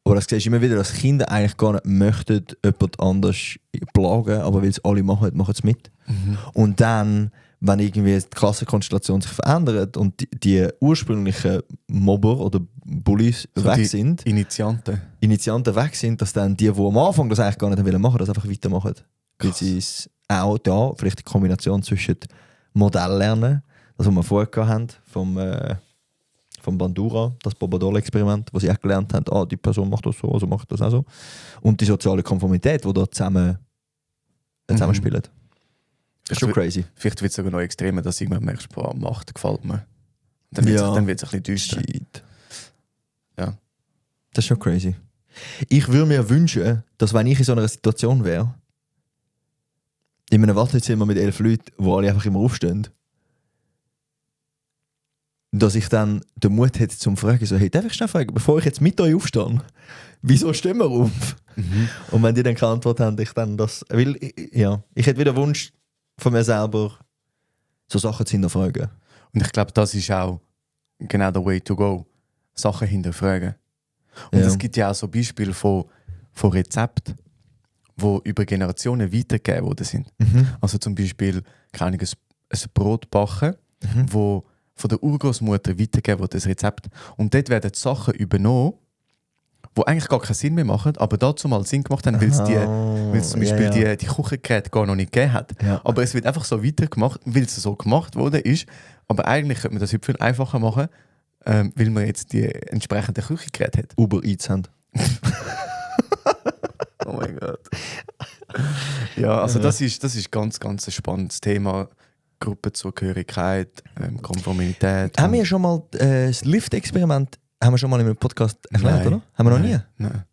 Aber das siehst du immer wieder, dass Kinder eigentlich gar nicht möchten, jemand anders plagen, aber weil es alle machen, machen sie mit. Mhm. Und dann, wenn irgendwie die Klassenkonstellation sich verändert und die ursprünglichen Mobber oder Bullies So weg die sind, Initianten weg sind, dass dann die am Anfang das eigentlich gar nicht machen wollen, das einfach weitermachen. Weil sie es auch da, vielleicht die Kombination zwischen Modell lernen, das was wir vorher haben, vom Bandura, das Bobadol-Experiment, wo sie auch gelernt haben, die Person macht das so, also macht das auch so. Und die soziale Konformität, die da zusammen spielen. Das ist schon crazy. Vielleicht wird es sogar noch extremer, dass du irgendwann merkst, boah, Macht gefällt mir. Dann wird es ein bisschen düster. Shit. Ja. Das ist schon crazy. Ich würde mir wünschen, dass wenn ich in so einer Situation wäre, in einem Wartezimmer mit 11 Leuten, wo alle einfach immer aufstehen, dass ich dann den Mut hätte zum Fragen, so, hey, darf ich schnell fragen, bevor ich jetzt mit euch aufstehe, wieso stehen wir auf? Mhm. Und wenn die dann keine Antwort haben, ich dann das, weil, ja, ich hätte wieder Wunsch von mir selber, so Sachen zu hinterfragen. Und ich glaube, das ist auch genau der way to go. Sachen hinterfragen. Und es gibt ja auch so Beispiele von Rezepten, die über Generationen weitergegeben worden sind. Mhm. Also zum Beispiel kann ich ein Brot backen, wo von der Urgroßmutter weitergegeben wurde, das Rezept. Und dort werden Sachen übernommen, die eigentlich gar keinen Sinn mehr machen, aber dazu mal Sinn gemacht haben, weil es zum Beispiel die Küchengeräte gar noch nicht gegeben hat. Ja. Aber es wird einfach so weitergemacht, weil es so gemacht wurde ist. Aber eigentlich könnte man das heute viel einfacher machen, weil man jetzt die entsprechenden Küchengeräte hat. Uber Eats haben. Oh mein Gott. Ja, also das ist ganz, ganz ein spannendes Thema. Gruppenzugehörigkeit, Konformität. Haben wir schon mal das Lift-Experiment in einem Podcast erklärt, Nein. oder? Haben wir noch nie? Nein.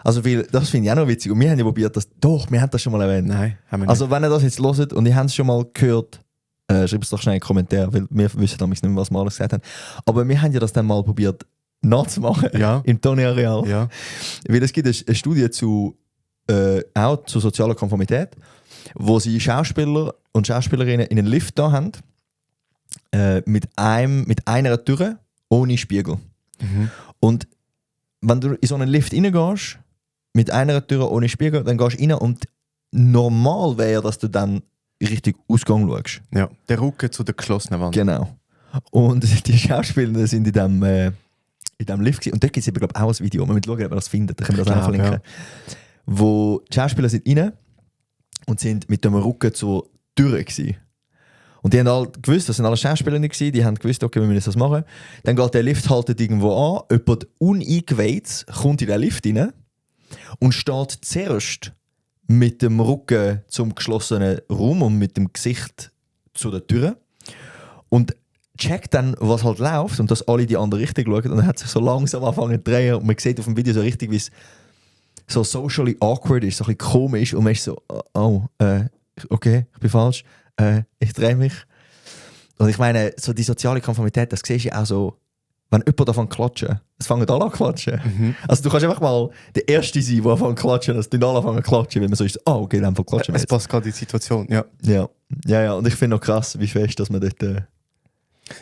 Also, weil, das finde ich auch noch witzig. Und wir haben ja probiert, wir haben das schon mal erwähnt. Nein, haben wir nicht. Also, wenn ihr das jetzt hört und ihr habt es schon mal gehört, schreibt es doch schnell in den Kommentar, weil wir wissen damals nicht mehr, was wir alles gesagt haben. Aber wir haben ja das dann mal probiert nachzumachen im Tony-Areal. Ja. Weil es gibt eine Studie auch zu sozialer Konformität, wo sie Schauspieler und Schauspielerinnen in einen Lift da haben, mit einer Tür ohne Spiegel. Mhm. Und wenn du in so einen Lift reingehst, mit einer Tür ohne Spiegel, dann gehst du rein und normal wäre, dass du dann richtig Ausgang schaust. Ja, der Rücken zu der geschlossenen Wand. Genau. Und die Schauspieler sind in diesem Lift gewesen. Und dort gibt es, glaube ich, auch ein Video. Wir müssen schauen, ob wir das finden. Da können wir das auch verlinken. Ja. Wo die Schauspieler sind rein und sind mit dem Rücken zur Tür gewesen. Und die haben alle gewusst, das sind alle Schauspieler gewesen, die haben gewusst, okay, wir müssen das machen. Dann geht der Lift haltet irgendwo an, jemand uneingeweiht kommt in den Lift rein und steht zuerst mit dem Rücken zum geschlossenen Raum und mit dem Gesicht zu der Tür und checkt dann, was halt läuft und dass alle die andere Richtung schauen und dann hat sich so langsam angefangen zu drehen und man sieht auf dem Video so richtig, wie es so socially awkward ist, so ein bisschen komisch und man ist so, okay, ich bin falsch, ich drehe mich. Und ich meine, so die soziale Konformität, das siehst du auch so wenn jemand anfängt zu klatschen, es fangen alle an zu klatschen. Also du kannst einfach mal der Erste sein, der anfängt zu klatschen, dass die alle anfangen zu klatschen, weil man so ist, okay, dann klatschen wir Es jetzt. passt gerade in die Situation, ja. Ja, und ich finde noch krass, wie fest, dass man dort...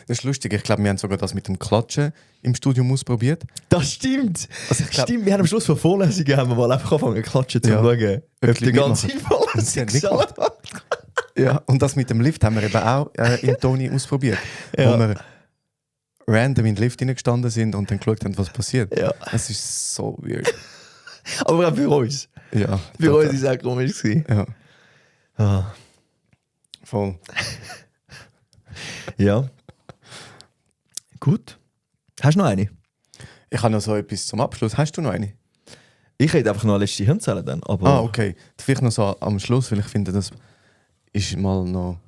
Das ist lustig, ich glaube, wir haben sogar das mit dem Klatschen im Studium ausprobiert. Das stimmt! Also ich glaub, Stimmt, wir haben am Schluss von Vorlesungen haben wir mal einfach angefangen zu klatschen, zu Ja. schauen, ob die ganze Sie Vorlesung haben mitgemacht. Ja, und das mit dem Lift haben wir eben auch in Toni ausprobiert. Ja. Wo wir random in den Lift hineingestanden sind und dann geschaut haben, was passiert. Ja. Es ist so weird. Aber auch für uns. Ja, Für uns war es auch komisch. Ja, Ah. voll. Ja. Gut. Hast du noch eine? Ich habe noch so etwas zum Abschluss. Hast du noch eine? Ich hätte einfach noch eine letzte Hirnzelle dann. Aber Okay. Vielleicht noch so am Schluss, weil ich finde, das ist mal noch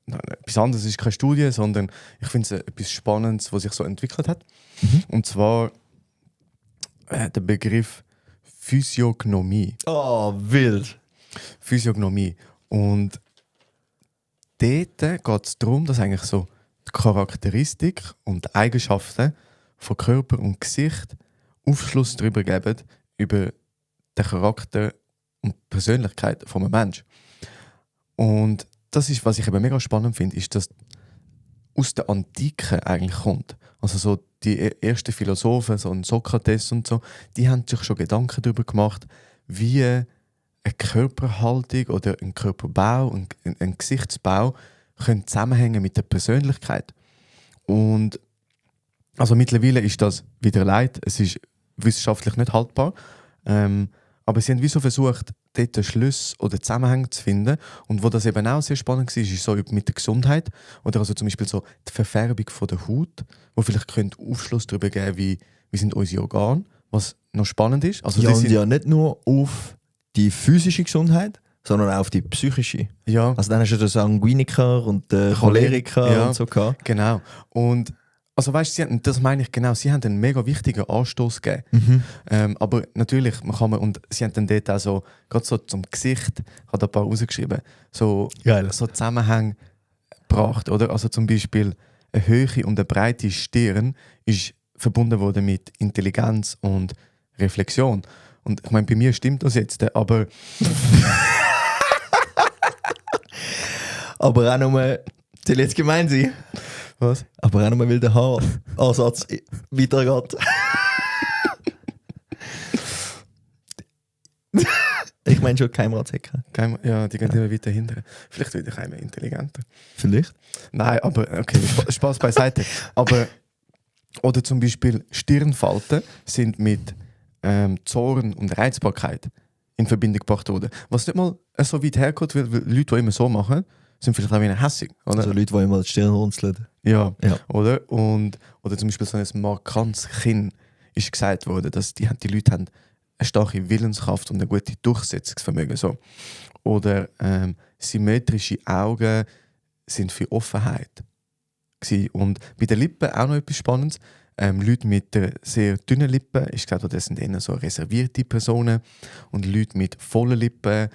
etwas anderes. Es ist keine Studie, sondern ich finde es etwas Spannendes, was sich so entwickelt hat. Und zwar der Begriff Physiognomie. Oh, wild. Physiognomie. Und dort geht es darum, dass eigentlich so die Charakteristik und die Eigenschaften von Körper und Gesicht Aufschluss darüber geben, über den Charakter und die Persönlichkeit von einem Menschen. Und das ist, was ich eben mega spannend finde, ist, dass aus der Antike eigentlich kommt. Also so die ersten Philosophen, so ein Sokrates und so, die haben sich schon Gedanken darüber gemacht, wie eine Körperhaltung oder ein Körperbau, ein Gesichtsbau können zusammenhängen mit der Persönlichkeit. Und also mittlerweile ist das wieder leid, es ist wissenschaftlich nicht haltbar, aber sie haben wie so versucht, dort einen Schluss oder Zusammenhang zu finden. Und wo das eben auch sehr spannend war, ist so mit der Gesundheit oder also zum Beispiel so die Verfärbung von der Haut, wo vielleicht könnte Aufschluss darüber geben, wie sind unsere Organe, was noch spannend ist. Also Ja, die und sind, ja nicht nur auf die physische Gesundheit, sondern auch auf die psychische. ja, Also dann hast du den Sanguiniker und den Choleriker Ja. und so gehabt. genau. Und also weißt, das meine ich genau, sie haben einen mega wichtigen Anstoß gegeben. Aber natürlich, und sie haben dann dort auch so, gerade so zum Gesicht, hat ein paar rausgeschrieben, so, Geil. so Zusammenhänge gebracht, oder? Also zum Beispiel eine Höhe und eine breite Stirn ist verbunden worden mit Intelligenz und Reflexion. Und ich meine, bei mir stimmt das jetzt, aber Aber auch nur, soll jetzt gemein sein, was? aber auch nur, weil der Haaransatz weitergeht. Ich meine schon Keimratshecke. Ja, die gehen immer weiter hinten. Vielleicht werde ich einmal intelligenter. Vielleicht. Nein, aber okay, Spaß beiseite. Aber, oder zum Beispiel Stirnfalten sind mit Zorn und Reizbarkeit in Verbindung gebracht worden. Was nicht mal so weit herkommt, weil Leute, die immer so machen, sind vielleicht auch wieder hässig. Oder? Also Leute, die immer die Stirn runzeln. Ja, Ja. oder? Oder zum Beispiel so ein markantes Kinn ist gesagt worden, dass die Leute haben eine starke Willenskraft und ein gutes Durchsetzungsvermögen. So. Oder symmetrische Augen sind für Offenheit. Und bei den Lippen auch noch etwas Spannendes. Leute mit sehr dünnen Lippen, ist gesagt, das sind eher so reservierte Personen. Und Leute mit vollen Lippen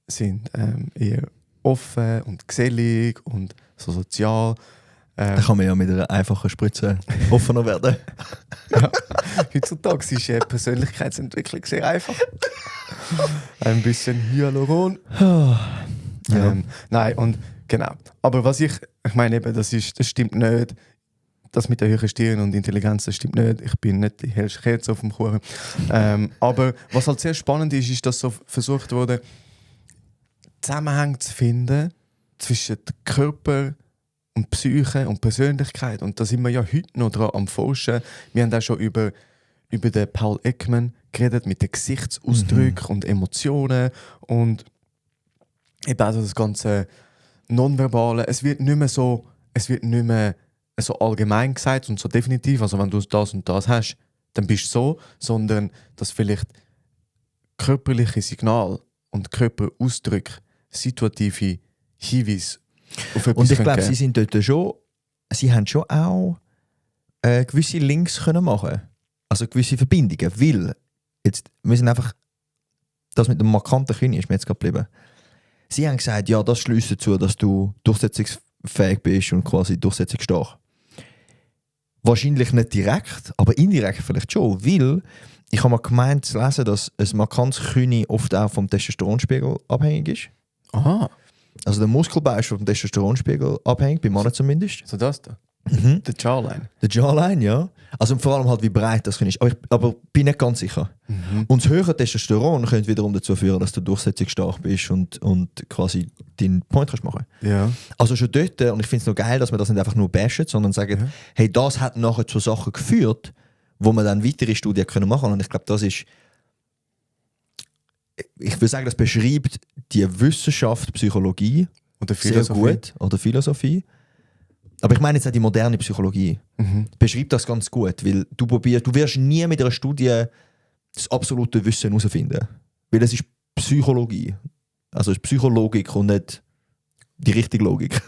sind eher offen und gesellig und so sozial. Da kann man ja mit einer einfachen Spritze offener werden. Ja. Heutzutage ist Persönlichkeitsentwicklung sehr einfach. Ein bisschen Hyaluron. Ja. Nein, und genau. Aber was ich meine, eben, das stimmt nicht. Das mit der höheren Stirn und Intelligenz, das stimmt nicht. Ich bin nicht die hellste Kerze auf dem Kuchen. Aber was halt sehr spannend ist, ist, dass so versucht wurde, Zusammenhänge zu finden zwischen Körper und Psyche und Persönlichkeit. Und da sind wir ja heute noch dran am Forschen. Wir haben auch schon über den Paul Ekman geredet, mit den Gesichtsausdrücken und Emotionen und eben also das ganze Nonverbale. Es wird nicht mehr so allgemein gesagt und so definitiv, also wenn du das und das hast, dann bist du so, sondern dass vielleicht körperliche Signale und Körperausdrücke situative Hinweise auf etwas Und ich können glaube, geben. sie sind dort schon, sie haben schon auch gewisse Links können machen. Also gewisse Verbindungen, weil jetzt, wir sind einfach, das mit dem markanten Kinn ist mir jetzt gerade geblieben. Sie haben gesagt, ja, das schließt dazu, dass du durchsetzungsfähig bist und quasi durchsetzungsstark. Wahrscheinlich nicht direkt, aber indirekt vielleicht schon, weil ich habe mal gemeint zu lesen, dass ein markantes Kühne oft auch vom Testosteronspiegel abhängig ist. Aha, Also der Muskelbau ist vom Testosteronspiegel abhängig, bei Männern zumindest. so das da. Mhm. Der Jawline. Der Jawline, ja. Also vor allem halt, wie breit das ist. Aber bin nicht ganz sicher. Und das höhere Testosteron könnte wiederum dazu führen, dass du durchsetzungsstark bist und quasi deinen Point kannst machen. Ja. Also schon dort, und ich finde es noch geil, dass man das nicht einfach nur bashen, sondern sagen, hey, das hat nachher zu Sachen geführt, wo man dann weitere Studien können machen. Und ich glaube, das ist, ich würde sagen, das beschreibt die Wissenschaft, Psychologie Oder sehr Philosophie. gut, oder Philosophie. Aber ich meine jetzt auch die moderne Psychologie. Beschreibt das ganz gut, weil du wirst nie mit einer Studie das absolute Wissen herausfinden. Weil es ist Psychologie. Also es ist Psychologik und nicht die richtige Logik.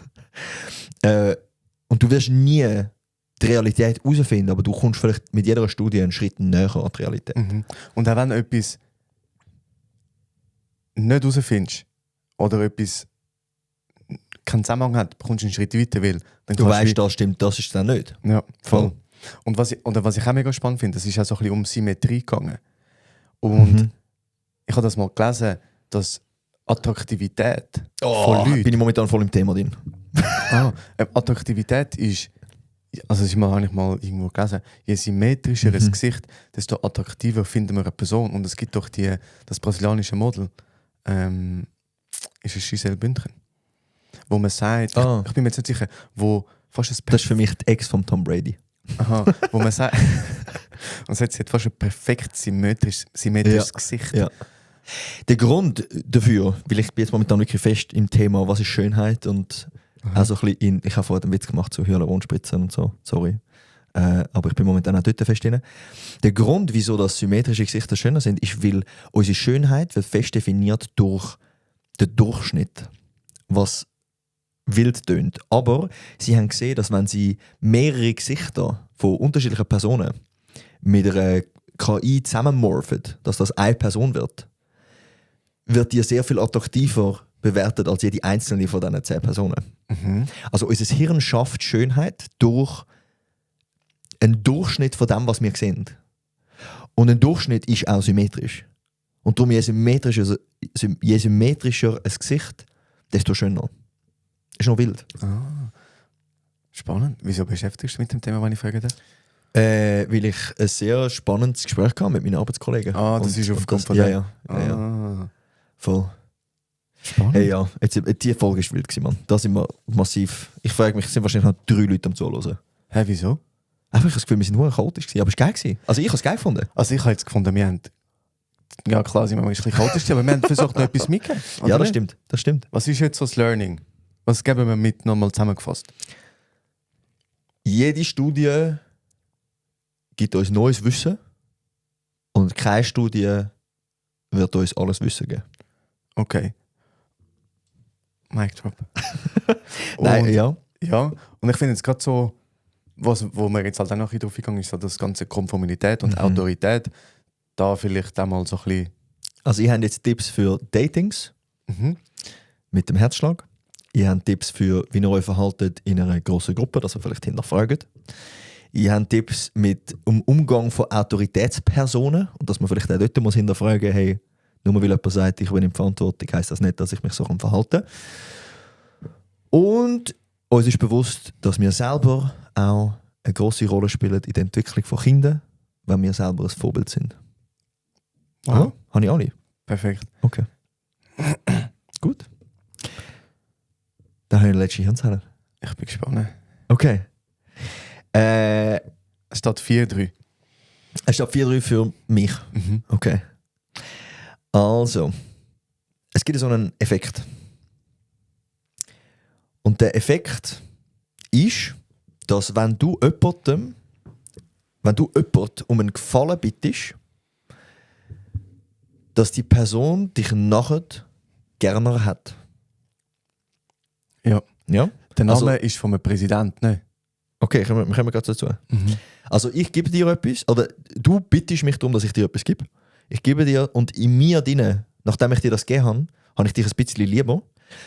Und du wirst nie die Realität herausfinden, aber du kommst vielleicht mit jeder Studie einen Schritt näher an die Realität. Und auch wenn du etwas nicht herausfindest oder etwas keinen Zusammenhang hat, bekommst du einen Schritt weiter, weil dann Du kannst weißt, das stimmt, das ist dann nicht. Ja, voll. Und was ich auch mega spannend finde, das ist auch so ein bisschen um Symmetrie gegangen. Und ich habe das mal gelesen, dass Attraktivität von Leuten... Bin ich momentan voll im Thema drin. Attraktivität ist, also das habe ich mal irgendwo gelesen, je symmetrischer ein Gesicht, desto attraktiver finden wir eine Person. Und es gibt doch das brasilianische Model, ist es Gisele Bündchen, wo man sagt, ich bin mir jetzt nicht sicher, wo fast ein Das ist für mich die Ex von Tom Brady. Aha, wo man sagt, und sagt, sie hat fast ein perfekt symmetrisches Gesicht. Ja. Der Grund dafür, weil ich bin jetzt momentan wirklich fest im Thema, was ist Schönheit und also ein bisschen ich habe vorher den Witz gemacht zu Hyaluronspritzen und so, sorry. Aber ich bin momentan auch dort fest drin. Der Grund, wieso das symmetrische Gesichter schöner sind, ist, weil unsere Schönheit wird fest definiert durch den Durchschnitt, was wild tönt. Aber sie haben gesehen, dass wenn sie mehrere Gesichter von unterschiedlichen Personen mit einer KI zusammenmorphen, dass das eine Person wird die sehr viel attraktiver bewertet als jede einzelne von diesen 10 Personen. Also unser Hirn schafft Schönheit durch einen Durchschnitt von dem, was wir sehen. Und ein Durchschnitt ist auch symmetrisch. Und darum je symmetrischer ein Gesicht, desto schöner. Ist noch wild. Spannend. Wieso beschäftigst du dich mit dem Thema, wenn ich frage darf? Weil ich ein sehr spannendes Gespräch hatte mit meinen Arbeitskollegen. Das ist aufgrund von dem? dem? Ja. Voll. Spannend. Hey, ja, jetzt, die Folge war wild, Mann. Da sind wir massiv. Ich frage mich, es sind wahrscheinlich noch 3 Leute am Zuhören. Hä, wieso? Einfach, ich habe das Gefühl, wir sind nur chaotisch gewesen. Aber es war geil. Also ich habe es geil gefunden. Also ich habe jetzt gefunden, wir haben... Ja klar, sind wir ein bisschen chaotisch, aber wir haben versucht, noch etwas mitzugeben. Ja, das stimmt. Das stimmt. Was ist jetzt so das Learning? Was geben wir mit nochmal zusammengefasst? Jede Studie gibt uns neues Wissen und keine Studie wird uns alles Wissen geben. Okay. Mic drop. Nein, ja. Ja, und ich finde jetzt gerade so, wo wir jetzt halt auch noch drauf gegangen ist, so das ganze Konformität und Autorität, da vielleicht auch mal so ein bisschen... Also ich habe jetzt Tipps für Datings mit dem Herzschlag. Ich habe Tipps für, wie ihr euch verhaltet in einer grossen Gruppe, dass ihr vielleicht hinterfragt. Ich habe Tipps um Umgang von Autoritätspersonen und dass man vielleicht auch dort muss hinterfragen, hey, nur weil jemand sagt, ich bin in Verantwortung, heisst das nicht, dass ich mich so verhalten kann. Und uns ist bewusst, dass wir selber auch eine grosse Rolle spielen in der Entwicklung von Kindern, wenn wir selber ein Vorbild sind. Wow. Habe ich alle? Perfekt. Okay. Gut. Dann habe ich eine letzte Hirnzelle. Ich bin gespannt. Okay. Es steht 4-3. Es steht 4-3 für mich. Okay. Also, es gibt so einen Effekt. Und der Effekt ist, dass wenn du jemanden um einen Gefallen bittest, dass die Person dich nachher gerne hat. Ja. Ja? Der Name ist von einem Präsidenten, ne? Okay, wir kommen gerade dazu. Also ich gebe dir etwas, oder du bittest mich darum, dass ich dir etwas gebe. Ich gebe dir, und in mir drin, nachdem ich dir das gegeben habe, habe ich dich ein bisschen lieber.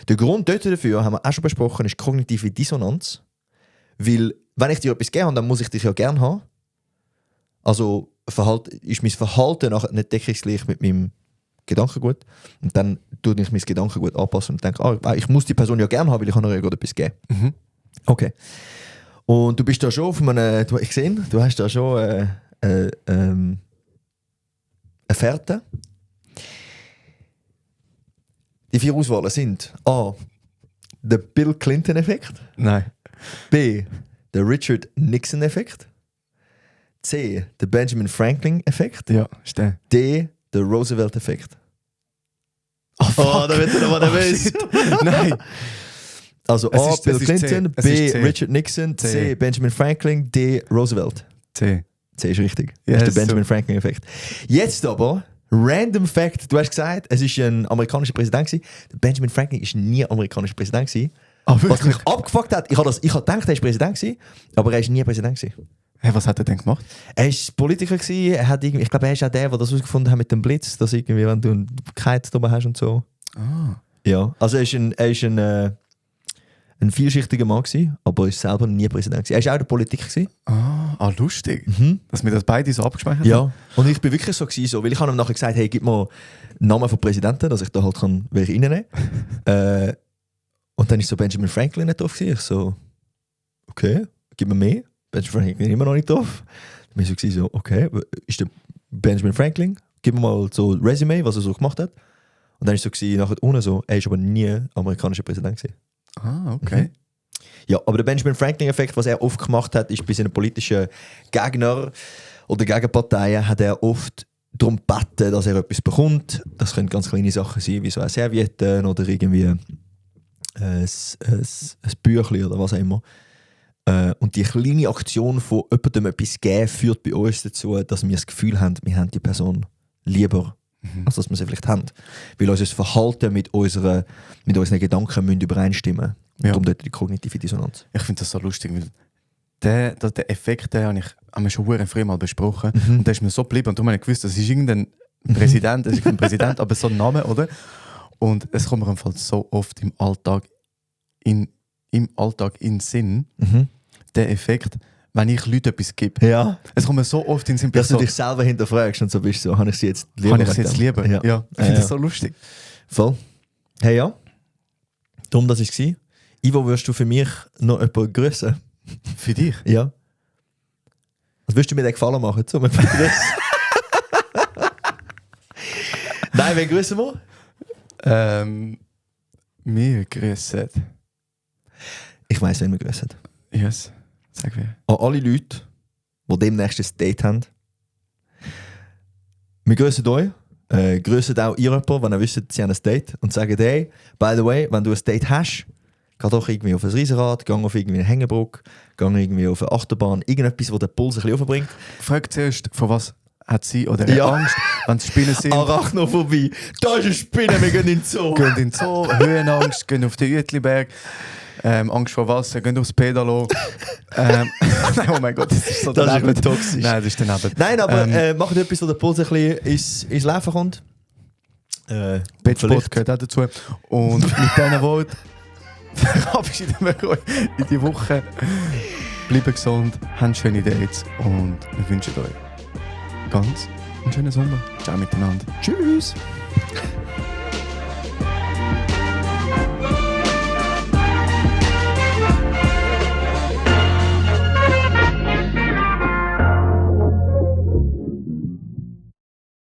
Der Grund dafür, haben wir auch schon besprochen, ist kognitive Dissonanz. Weil wenn ich dir etwas gegeben habe, dann muss ich dich ja gerne haben. Also ist mein Verhalten nachher nicht deckungsgleich mit meinem Gedankengut. Und dann tue ich mein Gedankengut anpassen und denke, ich muss die Person ja gerne haben, weil ich kann ihr ja gerade etwas geben. Mhm. Okay. Und du bist da schon auf einem, ich gesehen, du hast da schon eine Fährte. Die 4 Auswahlen sind A. Der Bill Clinton-Effekt. Nein. B. Der Richard Nixon-Effekt. C. Der Benjamin Franklin-Effekt. Ja, ist der. D. Der Roosevelt-Effekt. Oh, da wird er nochmal nervös. shit. Nein. Also A. Bill Clinton, C. B. C. Richard Nixon, C. Benjamin Franklin, D. Roosevelt. C. C ist richtig. Yes, Das ist der Benjamin Franklin-Effekt. Jetzt aber, Random Fact, du hast gesagt, es war ein amerikanischer Präsident gewesen. Der Benjamin Franklin war nie amerikanischer Präsident gewesen. Was mich abgefuckt hat, ich habe gedacht, er war Präsident gewesen, aber er war nie Präsident gewesen. Hey, was hat er denn gemacht? Er war Politiker gewesen, ich glaube, er ist auch der das herausgefunden hat mit dem Blitz, dass irgendwie, wenn du einen Kite drüber hast und so. Ah. Ja, also er ist ein vielschichtiger Mann gewesen, aber er ist selber nie Präsident gewesen. Er war auch in der Politik gewesen. Lustig. Mhm. Dass wir das beide so abgespeichert haben. Ja, und ich bin wirklich so gewesen, weil ich habe ihm nachher gesagt, hey, gib mir einen Namen von Präsidenten, dass ich da halt kann welche reinnehmen kann. Und dann ist so Benjamin Franklin nicht drauf gewesen. Ich so, okay, gib mir mehr. Benjamin Franklin immer noch nicht drauf. Dann bin ich so, okay, ist der Benjamin Franklin? Gib mir mal so ein Resümee, was er so gemacht hat. Und dann ist so gewesen, nachher unten so, er ist aber nie amerikanischer Präsident gewesen. Okay. Mhm. Ja, aber der Benjamin Franklin-Effekt, was er oft gemacht hat, ist bei seinen politischen Gegnern oder Gegenparteien hat er oft darum gebeten, dass er etwas bekommt. Das können ganz kleine Sachen sein, wie so eine Serviette oder irgendwie ein Büchlein oder was auch immer. Und die kleine Aktion von jemandem etwas geben, führt bei uns dazu, dass wir das Gefühl haben, wir haben die Person lieber, als dass wir sie vielleicht haben. Weil unser Verhalten mit unseren Gedanken müssen übereinstimmen. Ja. Darum dort die kognitive Dissonanz. Ich finde das so lustig, weil der Effekt, den haben wir schon früher mal besprochen. Und der ist mir so geblieben. Und du hast gewusst, das ist irgendein Präsident, das ist kein Präsident, aber so ein Name, oder? Und es kommt mir im Fall so oft im Alltag in den Sinn, der Effekt, wenn ich Leuten etwas gebe. Ja. Es kommt mir so oft in den Sinn, Dass du dich selber hinterfragst und so bist so, habe ich sie jetzt lieber? Kann ich sie jetzt lieber? Ja. Ich finde das so lustig. Voll. Hey, ja. Darum, das war es. Ivo, würdest du für mich noch jemanden grüßen? Für dich? Ja. Was würdest du mir den Gefallen machen? So, mit Nein, wen grüßen wir? Wir grüßen. Ich weiss, wen wir grüßen. Yes. Sag mir. An alle Leute, die demnächst ein Date haben. Wir grüßen euch. Grüßen auch ihr jemanden, wenn ihr wisst, sie haben ein Date. Und sagen, hey, by the way, wenn du ein Date hast, geh doch irgendwie auf ein Riesenrad, geh auf irgendwie eine Hängebrücke, geh irgendwie auf eine Achterbahn, irgendetwas, das den Puls ein bisschen aufbringt. Frag zuerst, vor was hat sie oder er Angst, wenn es Spinnen sind. Arachnophobie. Da ist eine Spinne, wir gehen in den Zoo. Gehen in den Zoo, Höhenangst, gehen auf den Uetliberg. Angst vor Wasser, gehen aufs Pedalo. Nein, oh mein Gott, das ist so das daneben. ist toxisch. Nein, das ist daneben. Nein, aber macht etwas, wo der Puls ein bisschen ins Laufen kommt. Bettsport gehört auch dazu. Und mit diesen Worten verabschieden wir euch in die Woche. Bleibt gesund, habt schöne Dates und wir wünschen euch ganz einen schönen Sommer. Ciao miteinander. Tschüss.